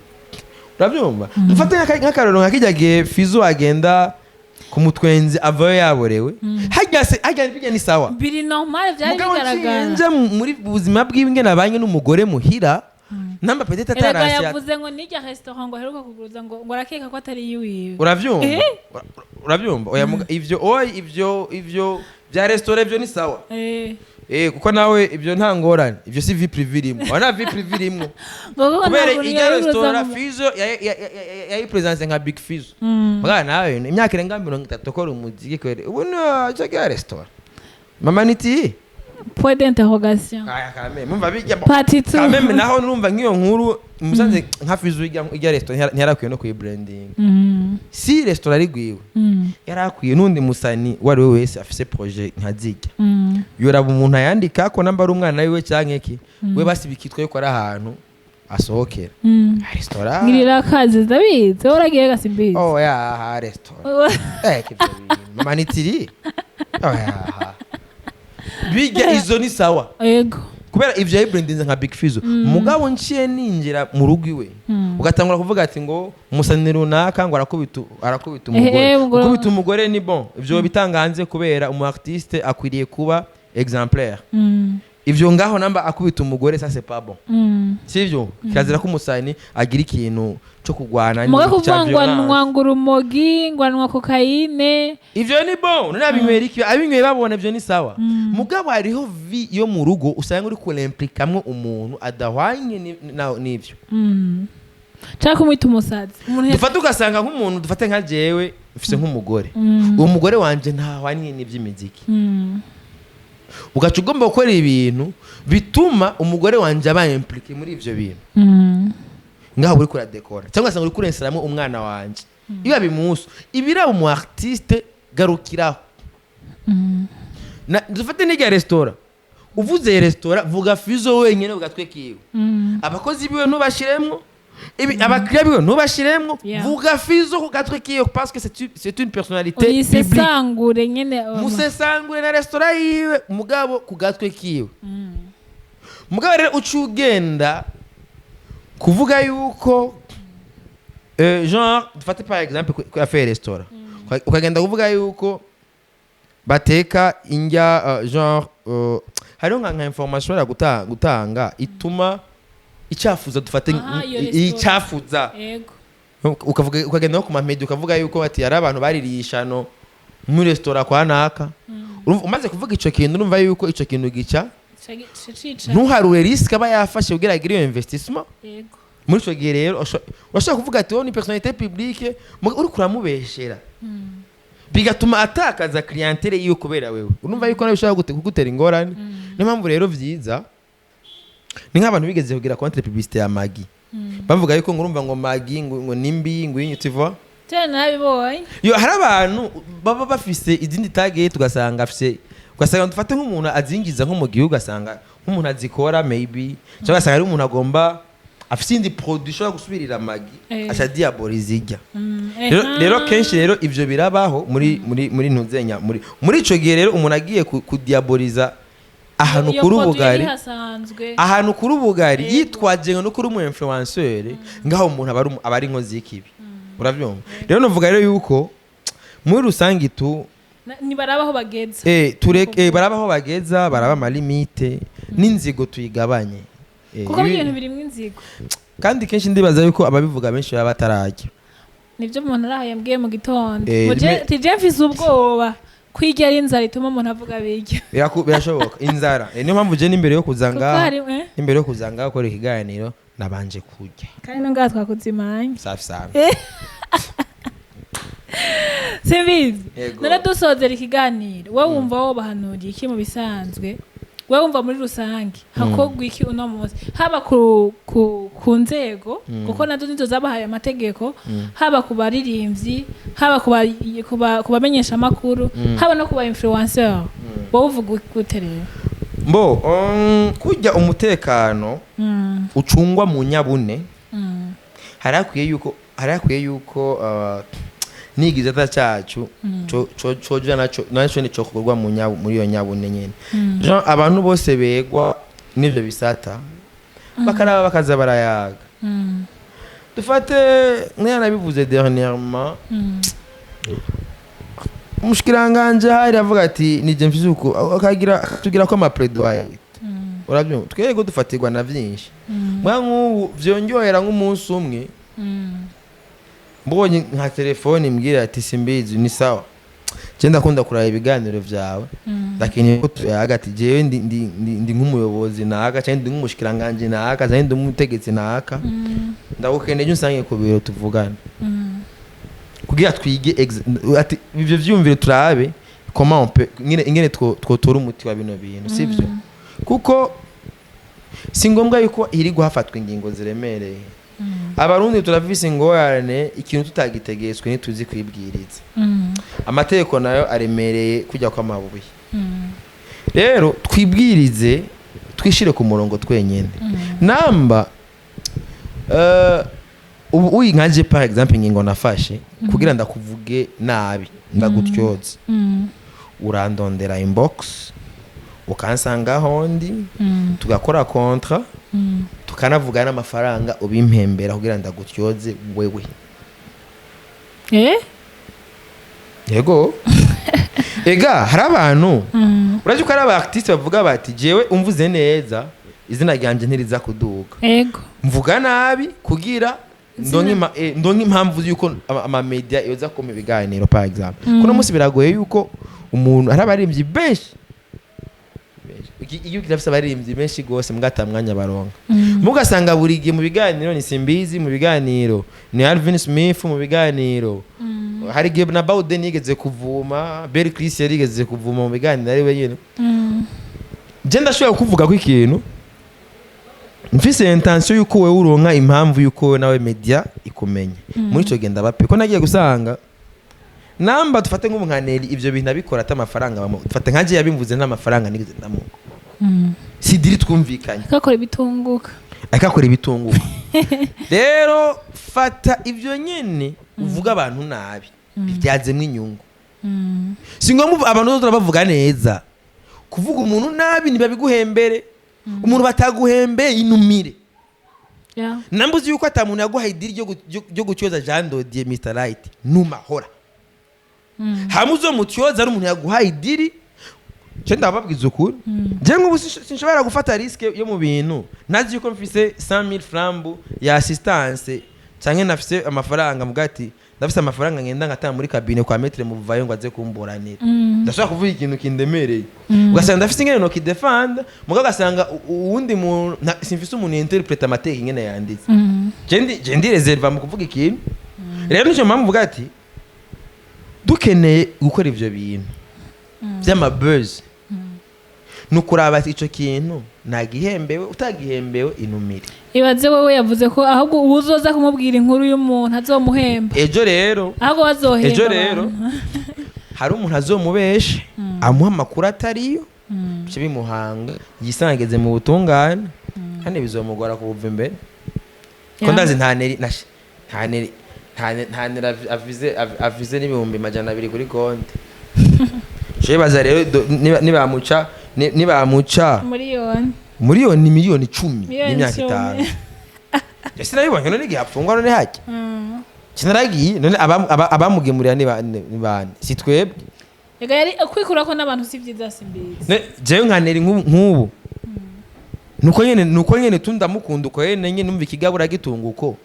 urabyumva? Mfate nk'akarorero nka kijya gihe Fizo agenda ku mutwenzi, avayo yaborewe. Harya se harya bijya ni sawa? Biri normal, byari Mugabo bigaragara. nje muri buzima bwiwe, ingene abanye n'umugore muhira, namba peut-être Erega atarasi. yavuze ngo nijya restaurant ngo aheruka kuguruza, ngo arakeka ko atari iyiwiwe. Uravyumva? Eh? Urabyumva? Oya, ivyo oya, ivyo bya restaurant ivyo ni sawa. Kuko nawe ibyo nta ngorane, ibyo si vie privée irimo, oya, nta vie privée irimo. Ngo kuko Kubera ntabwo ijya yaruguruza restaurant Fizo yayipresence nka Big Fizo. Mwana nawe imyaka irenga 30 ukora umuziki kwere, ubu no cyo restaurant mama niti? Point d'interrogation. Aya kame mumva bijya Party two. Kameme naho nurumva nk'iyo nkuru musanze nka Fizo ijya restaurant ntiyarakwiye no kuyibranding. Si restaurant ari gwiwe, yarakwiye n'undi musani uwo ari we wese afise projet nka zijya, yoraba umuntu ayandika ko namba ari umwana wiwe canke iki, we basi bikitwa yuko ari ahantu asohokera. Restaurant. Ngirira akazi, ndabizi wowe uragiye gasimbizi. Oh ya restaurant, ivyo bintu mama nitiri, oh ya bijya izo ni sawa. Kubera ivyo yayibrandinze nka Big Fizo. Mugabo nciye ninjira mu rugo iwe, ugatangura kuvuga ati ngo umusani runaka ngo arakubita umugore. Gukubita umugore ni bon, ivyo bitanga hanze, kubera umu artiste akwiriye kuba exemplaire. Ivyo ngaho namba akubita umugore, ça c'est pas bon. Sivyo? Kirazira ko umusani agira ikintu cyo kugwana Muga n'iki cya kuvuga ngo violence. anywa ngo urumogi, ngo anywa cocaïne. Ivyo ni bon, none abinywera iki? Abinyweye babona, ivyo ni sawa. Mugabo hariho vie yo mu rugo usanga uri kuremplikamwo umuntu adahwanye n'ivyo. Nshaka kumwita umusazi umuntu. Dufate ugasanga nk'umuntu, dufate nka jewe mfise nk'umugore, uwo mugore wanje ntahwanye n'ivy'imiziki, ugaca ugomba gukora ibintu bituma umugore wanje aba impliqué muri ivyo bintu. Ngaho uri kuradekora, cyangwa ugasanga uri kurenseramo umwana wanje iba bimusu ibiraba umu artiste garukiraho. Dufate n'irya resitora, uvuze resitora vuga Fizo wenyine ugatwe kiwe. Abakozi biwe ntubashiremwo, abakiriya biwe ntubashiremwo. Vuga Fizo ku gatwe kiwe, parce que c'est une personnalité publique. Uyisesangure nyene. Musesangure na resitora yiwe, mugabo ku gatwe kiwe. Mugabo rero uca ugenda kuvuga yuko genre dufate par exemple ku affaire restaurant, ukagenda kuvuga yuko bateka indya, genre Hariho nka information ushobora gutanga ituma icafuza, dufate Aha, iyo restaurant. icafuza. Ukavuga, ukagenda no ku ma médias, ukavuga yuko ati hari abantu baririye ishano muri restaurant kwa naka. Urumva, umaze kuvuga ico kintu, urumva yuko ico kintu gica Ca cica. Ntuharure risque aba yafashe kugira agire iyo investissement. Muri ico gihe rero urashobora kuvuga ati wowe ni personnalité publique, uriko uramubeshera, bigatuma atakaza clientèle yiwe kubera wewe. Urumva yuko nawe bishobora kugutera ingorane. Niyo mpamvu rero vyiza ni nk'abantu bigeze kugira contre publicité ya Maggi, bavuga yuko ngo urumva ngo Maggi ngo nimbi, ngo inyu, tu vois. Cyane, nabibonye. Yo, hari abantu baba bafise izindi target, ugasanga afise, ugasanga dufate nk'umuntu azinjiza nko mu gihugu, ugasanga nk'umuntu azikora maybe, cyangwa ugasanga ari umuntu agomba afise iyindi produit ishobora gusubirira Maggi, aca diaboliza ijya. Rero kenshi rero ivyo birabaho muri ntuzenya muri ico gihe rero umuntu agiye kudiaboliza ahantu Iyo kuri produit ubugari, yari hasanzwe. ahantu kuri ubugari, yitwaje ngo no kuri umu influenceur, ngaho umuntu aba ari inkozi y'ikibi, uravyumva? Rero novuga rero yuko muri rusange tu Ntibaraba aho bageze. Tureke, baraba aho bageza, baraba ama limites n'inzigo tuyigabanye. Kuko ibintu birimwo inzigo. Kandi kenshi ndibaza yuko ababivuga benshi baba batarajya. Nibyo umuntu araho yambwiye mu gitondo. Tije mfise ubwoba kwirya ari inzara ituma umuntu avuga birya. Birashoboka inzara. Niyo mpamvu je n'imbere yo kuza Kuko ngaha, hari n'imbere yo kuza ngaha gukora ikiganiro, nabanje kurya. Kandi no ngaha twakuzimanye. Safi safi. Simbizi. Yego. None dusozera ikiganiro, wowe wumva wobahanuriye iki mu bisanzwe? Wowe wumva muri rusange hakorwa iki uno munsi, haba ku nzego, kuko nazo nizo zabahaye amategeko, haba ku baririmbyi, haba ku bamenyeshamakuru, haba no ku ba influenceur? Wowe uvuga gute rero? Mbo kurya umutekano ucungwa mu nyabune, hari hakwiye yuko n'igisata cacu coja naco nico kukorwa muri iyo nyabune nyene. Genre abantu bose begwa n'ivyo bisata bakaraba bakaza barayaga. Dufate nk'iyo nabivuze dernièrement, umushikiranganje hari avuga ati nije mfise uku, akagira tugira ko ama plaidoyer, urabyumva? Twego dufatirwa na vyinshi. Mwa nk'ubu vyongerera nk'umunsi umwe, mbonye nka telefone imbwira ati: "Simbizi, ni sawa, je ndakunda kuraba ibiganiro vyawe, ndakeneye ko tuyaga." Ati: "Jewe ndi nk'umuyobozi naka, cyangwa ndi nk'umushikiranganje naka, cyangwa ndi umutegetsi naka, ndagukeneye, ujye unsange ku biro tuvugane kugira twige ati ivyo vyumvire, turabe comment on peut ingene twotora umuti wa bino bintu." Sivyo? Kuko si ngombwa yuko hirirwa hafatwa ingingo ziremereye. Abarundi turafise ingorane, ikintu tutagitegetswe ntituzi kwibwiriza. Amategeko nayo aremereye kujya kw'amabuye. Rero twibwirize, twishire ku murongo twenyene. Namba ubu uyi nkaje par exemple, ingingo nafashe kugira ndakuvuge nabi, ndagutyoze, urandondera inbox, ukansanga ahondi, tugakora contrat, tukanavuga n'amafaranga ubimpembera kugira ndagutyoze wewe. Yego, ega hari abantu, urazi ko hari aba artiste bavuga bati: "Jewe umvuze neza, izina ryanje ntiriza kuduga." Mvuga nabi kugira ndonke impamvu yuko ama media yoza kumpa ibiganiro par exemple. Kuno munsi biragoye yuko umuntu, hari abaririmbyi benshi benshi. Igihugu kirafise abaririmbyi benshi gose, mbwa ata mwanya baronka. Mugasanga buri gihe mu biganiro ni Simbizi, mu biganiro ni Alvin Smith, mu biganiro hari igihe na Bawden yigeze kuvuma, Berry Chris yarigeze kuvuma mu biganiro ari wenyine. Je ndashobora kuvuga ko ikintu mfise intention yuko wewe uronka impamvu yuko wewe nawe media ikumenya. Muri ico gihe ndabape ko nagiye gusanga namba dufate nk'ubu nka Nelly, ivyo bintu abikora ata amafaranga dufate nka je yabimvuze nta mafaranga nigeze ndamuha, si deal twumvikanye. Akakora ibitunguka. Akakora ibitunguka. Rero fata ivyo nyene uvuga abantu nabi, bibyazemwo inyungu. Si ngombwa abantu bose bavuga neza. Kuvuga umuntu nabi ntibabiguhembere. Umuntu bataguhembeye, inumire. Nambuzi yuko ata muntu yaguhaye i deal ryo gutyoza Jean Dodier Mr Right, numahora hamwe uzomutyoza ari umuntu yaguhaye i deal. Cyo ndababwiza ukuri, je nk'ubu sinshobora gufata risque yo mu bintu ntazi yuko mfise 100,000 francs ya assistance, canke nafise amafaranga mvuga ati ndafise amafaranga, ngenda ngatanga muri cabinet kwa maître Muvayo ngo aze kumburanira. Ndashobora kuvuga ikintu kindemereye, ugasanga ndafise ingene nokidefanda, mugabo ugasanga uwundi muntu simfise umuntu interprète amategeko ingene yanditse. Je ndi réservé mu kuvuga ikintu. Rero nico mpamvu mvuga ati dukeneye gukora ivyo bintu vy'ama buzz, ni ukuraba ati ico kintu nagihembewe, utagihembewe inumire. Ibaze wowe, yavuze ko ahubwo uwuzoza kumubwira inkuru y'umuntu azomuhemba. Ejo rero Ahubwo bazohemba ejo rero abantu. hari umuntu azomubesha, amuha amakuru atariyo, bice bimuhanga yisangeze mu butungane, kandi bizomugora kubuva imbere ko ndazi nta neri nta neri nta neri avize n'200,000 kuri konti. Baza rero nibamuca nibamuca Miliyoni. Miliyoni, 10 miliyoni Miliyoni n'imyaka 10. 5. Ese nabibonye none igihe apfungwa none hajya sinaragiye none abamugemurira ni bande? Si twebwe? Ega yari kwikurako n'abantu si byiza, simbizi. Jewe nka Neri nk'ubu nuko nyene tu ndamukunda uko nyene numva ikigabura gitunga uko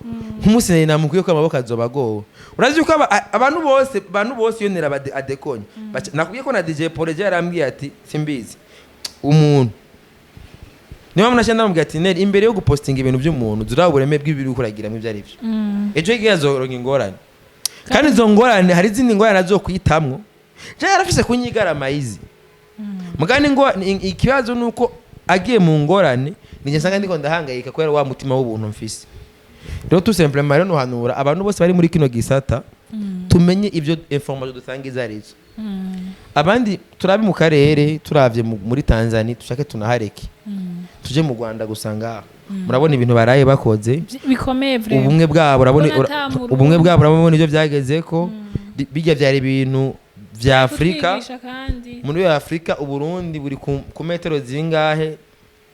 nk'umunsi Neri namukwiye ko amaboko azoba agowe. Urazi yuko abantu bose iyo Neri adekonye. Nakubwiye ko na DJ Paul ejo yarambwiye ati simbizi umuntu, niyo mpamvu naciye ndamubwira ati: "Neri, imbere yo gupostinga ibintu by'umuntu zuraba ubureme bw'ibiri ukuragiramo ibyo ari byo." Ejo higihe azoronka ingorane, kandi izo ngorane hari izindi ngorane azokwitamwo. Je yarafise kunyigarama izi mugani ngo ikibazo nuko agiye mu ngorane ninjye nsanga ndiko ndahangayika kubera wa mutima w'ubuntu mfise. Rero tout simplement rero nuhanura abantu bose bari muri kino gisata, tumenye ibyo information dutanga izo arizo. Abandi turabe mu karere, turavye muri Tanzania, dushake tunahareke, tuje mu Rwanda gusa. Ngaho murabona ibintu baraye bakoze Bikomeye vraiment. Ubumwe bwabo urabona Ubona ata mu ubumwe bwabo urabona ibyo byagezeko. Bijya byari ibintu vya Afurika. Kutwigisha kandi. Muri Afurika Uburundi buri ku metero zingahe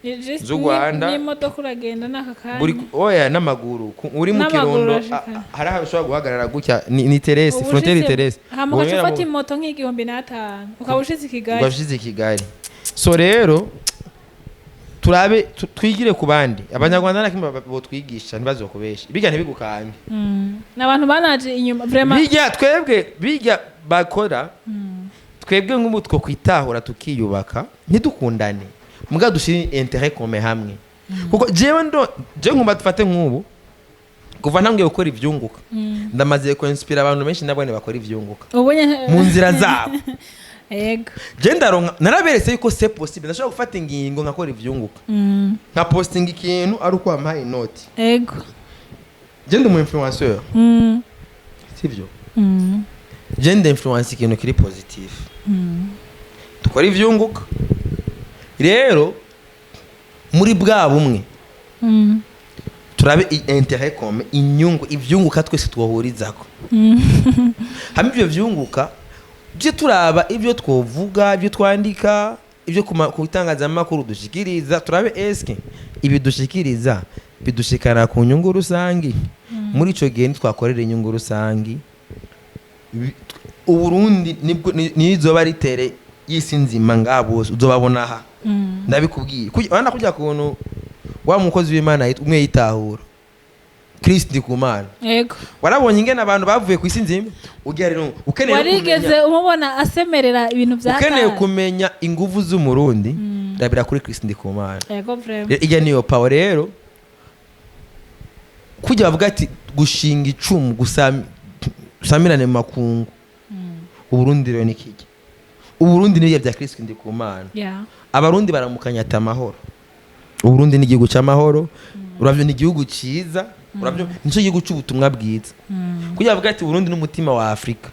Ni just z'u Rwanda. N'imodoka uragenda n'aka kanya. Buri oya n'amaguru uri mu N'amaguru Kirundo urashika. hari ahantu ushobora guhagarara gutya, ni terese Uba frontière ushitse terese. Hama ugaca ufata imoto nk'1500 ukaba ushitse i Kigali. Ugashyize i Kigali. So rero turabe twigire ku bandi. Abanyarwanda nta kimwe botwigisha, ntibazokubesha, bijya ntibigukange. Ni abantu banaje inyuma vraiment. Bijya twebwe bijya bakora, twebwe nk'ubu two kwitahura tukiyubaka, ntidukundane muga dushyire intérêt commun hamwe, kuko jewe ndo jewe nkumva dufate nk'ubu kuva ntangiye gukora ivyunguka, ndamaze kuinspira abantu benshi nabone bakora ivyunguka Ubonye mu nzira zabo. Je ndaronka, naraberetse yuko c'est possible, ndashobora gufata ingingo nkakora ivyunguka, nka posting ikintu ari uko wampaye inoti. Je ndi umu influenceur, sivyo? Je ndi influence ikintu kiri positif. Dukora ivyunguka rero muri bwa bumwe, turabe intérêt commun, inyungu, ivyunguka twese twohurizako hamwe. Ivyo vyunguka tujye turaba ibyo twovuga, ibyo twandika, ibyo ku itangazamakuru dushikiriza, turabe eske ibi dushikiriza bidushikana ku nyungu rusangi. Muri ico gihe ntitwakorera inyungu rusangi. Uburundi nibwo nizoba ritere y'isi nzima ngaha bose uzobabona aha. Ndabikubwiye. Urabona kurya kuntu wa mukozi w'Imana umwe yitahura Kristo Ndikumana? Warabonye ingene abantu bavuye ku isi nzima ugira rero ukeneye no Warigeze umubona asemerera ibintu bya ukeneye kare? kumenya inguvu z'Umurundi, ndabira kuri Kristo Ndikumana. Yego vraiment. Rero ijya niyo power. Rero kujya bavuga ati gushinga icumu gusamirane mu makungu, Uburundi rero nikijya Uburundi niyo bya Kristo Ndikumana. Abarundi baramukanya ati amahoro. Uburundi ni igihugu cy'amahoro, uravyo ni igihugu cyiza, uravyo nicyo gihugu cy'ubutumwa bwiza. Kugira bavuga ati Uburundi n'umutima wa Afurika,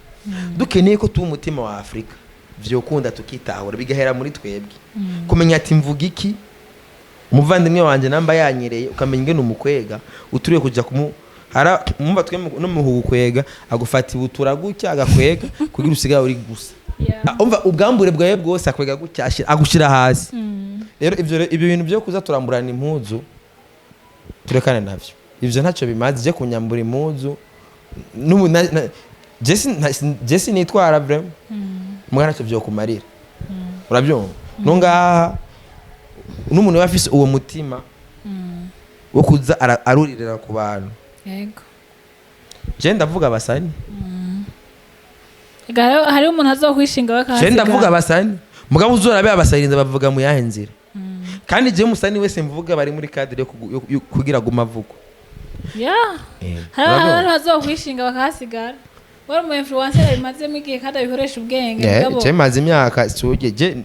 dukeneye ko tuba umutima wa Afurika, vyokunda tukitahura, bigahera muri twebwe kumenya ati mvuga iki umuvandimwe wanje namba yanyereye, ukamenya ingene umukwega uturiye kuja kumu hara mumva twe no muhugu kwega agufata ibutura gutya agakwega kugira usigaye uri gusa. Ah, umva ubwambure bwawe bwose akwega gutya agushira hasi. Rero ibyo bintu byo kuza turamburana impuzu turekane navyo, ivyo ntacyo bimaze. Je kunyambura impuzu n'ubu je sinitwara vraiment, mbwa ntacyo vyokumarira. Urabyumva? No ngaha n'umuntu aba afise uwo mutima wo kuza aruririra ku bantu. Je ndavuga abasani. Ega hariho umuntu azokwishinga Je bakahasigara. ndavuga abasani, mugabo uzorabe abasarinza bavuga mu yahe nzira. Kandi je musani wese mvuga bari muri cadre yo kugira guma avugwa. Ya, hariho abantu bazokwishinga bakahasigara. Wari umu influencer abimazemo igihe kandi abikoresha ubwenge. Mugabo Je maze imyaka suje, je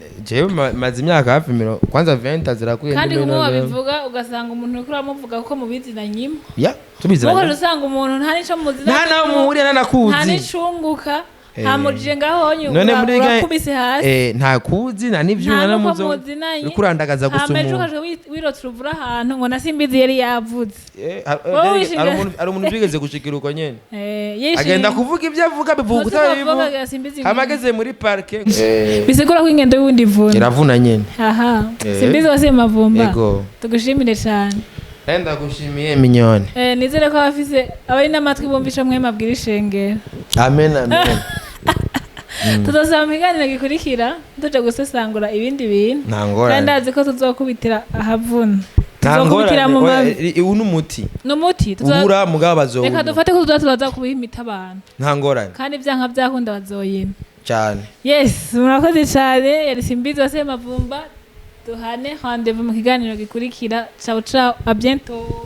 maze imyaka hafi miro kwanza 20 zirakwiye. Kandi ndi kumwe muri wabivuga ugasanga umuntu uriko uramuvuga kuko mubizinanyimo. Ya, tubiziranye. Muko usanga umuntu nta nico muzina, Nta naho muhuriye, nta nta nakuzi. n'icunguka. Hamujije ngaho honye None muri urakubise hasi. Nta kuzi, nta n'ivyo. Nta Nta nuko muzo muzinanye. Uriko urandagaza gusa Hama ejo umuntu. ukaja wirotsa uruvura ahantu ngo na Simbizi yari yavuze. Wowe hari umuntu byigeze gushikira uko nyene. Yishinga. Agenda kuvuga ibyo avuga, bivuga Ntuzi utabivuga. kuvuga Simbizi Hama ageze muri parke bisigura ko ingendo y'uwundi ivuna. Iravuna nyene. Aha, Simbizi wose Mavumba. Ego. Tugushimire cyane. Ndagushimiye, minyone. Nizere ko abafise abari n'amatwi bumva ico mwe mabwira ishengero. Amen, amen. Tuzosaba mu kiganiro gikurikira tuje gusesangura ibindi bintu. Nta Kandi ngorane. ndazi ko tuzokubitira ahavuna, Nta tuzokubitira ngorane. mu Oya, mavi. ubu ni umuti. N'umuti. Ubura mugabo Reka bazowunywa. dufate ko tuzoba turaza kubiha imiti abantu. Nta ngorane. Kandi vyanka vyakunda bazoyima. Cyane. Yes, murakoze cyane. Yari Simbizi wase Mavumba. Duhane rendez-vous mu kiganiro gikurikira. Ciao ciao, à bientôt.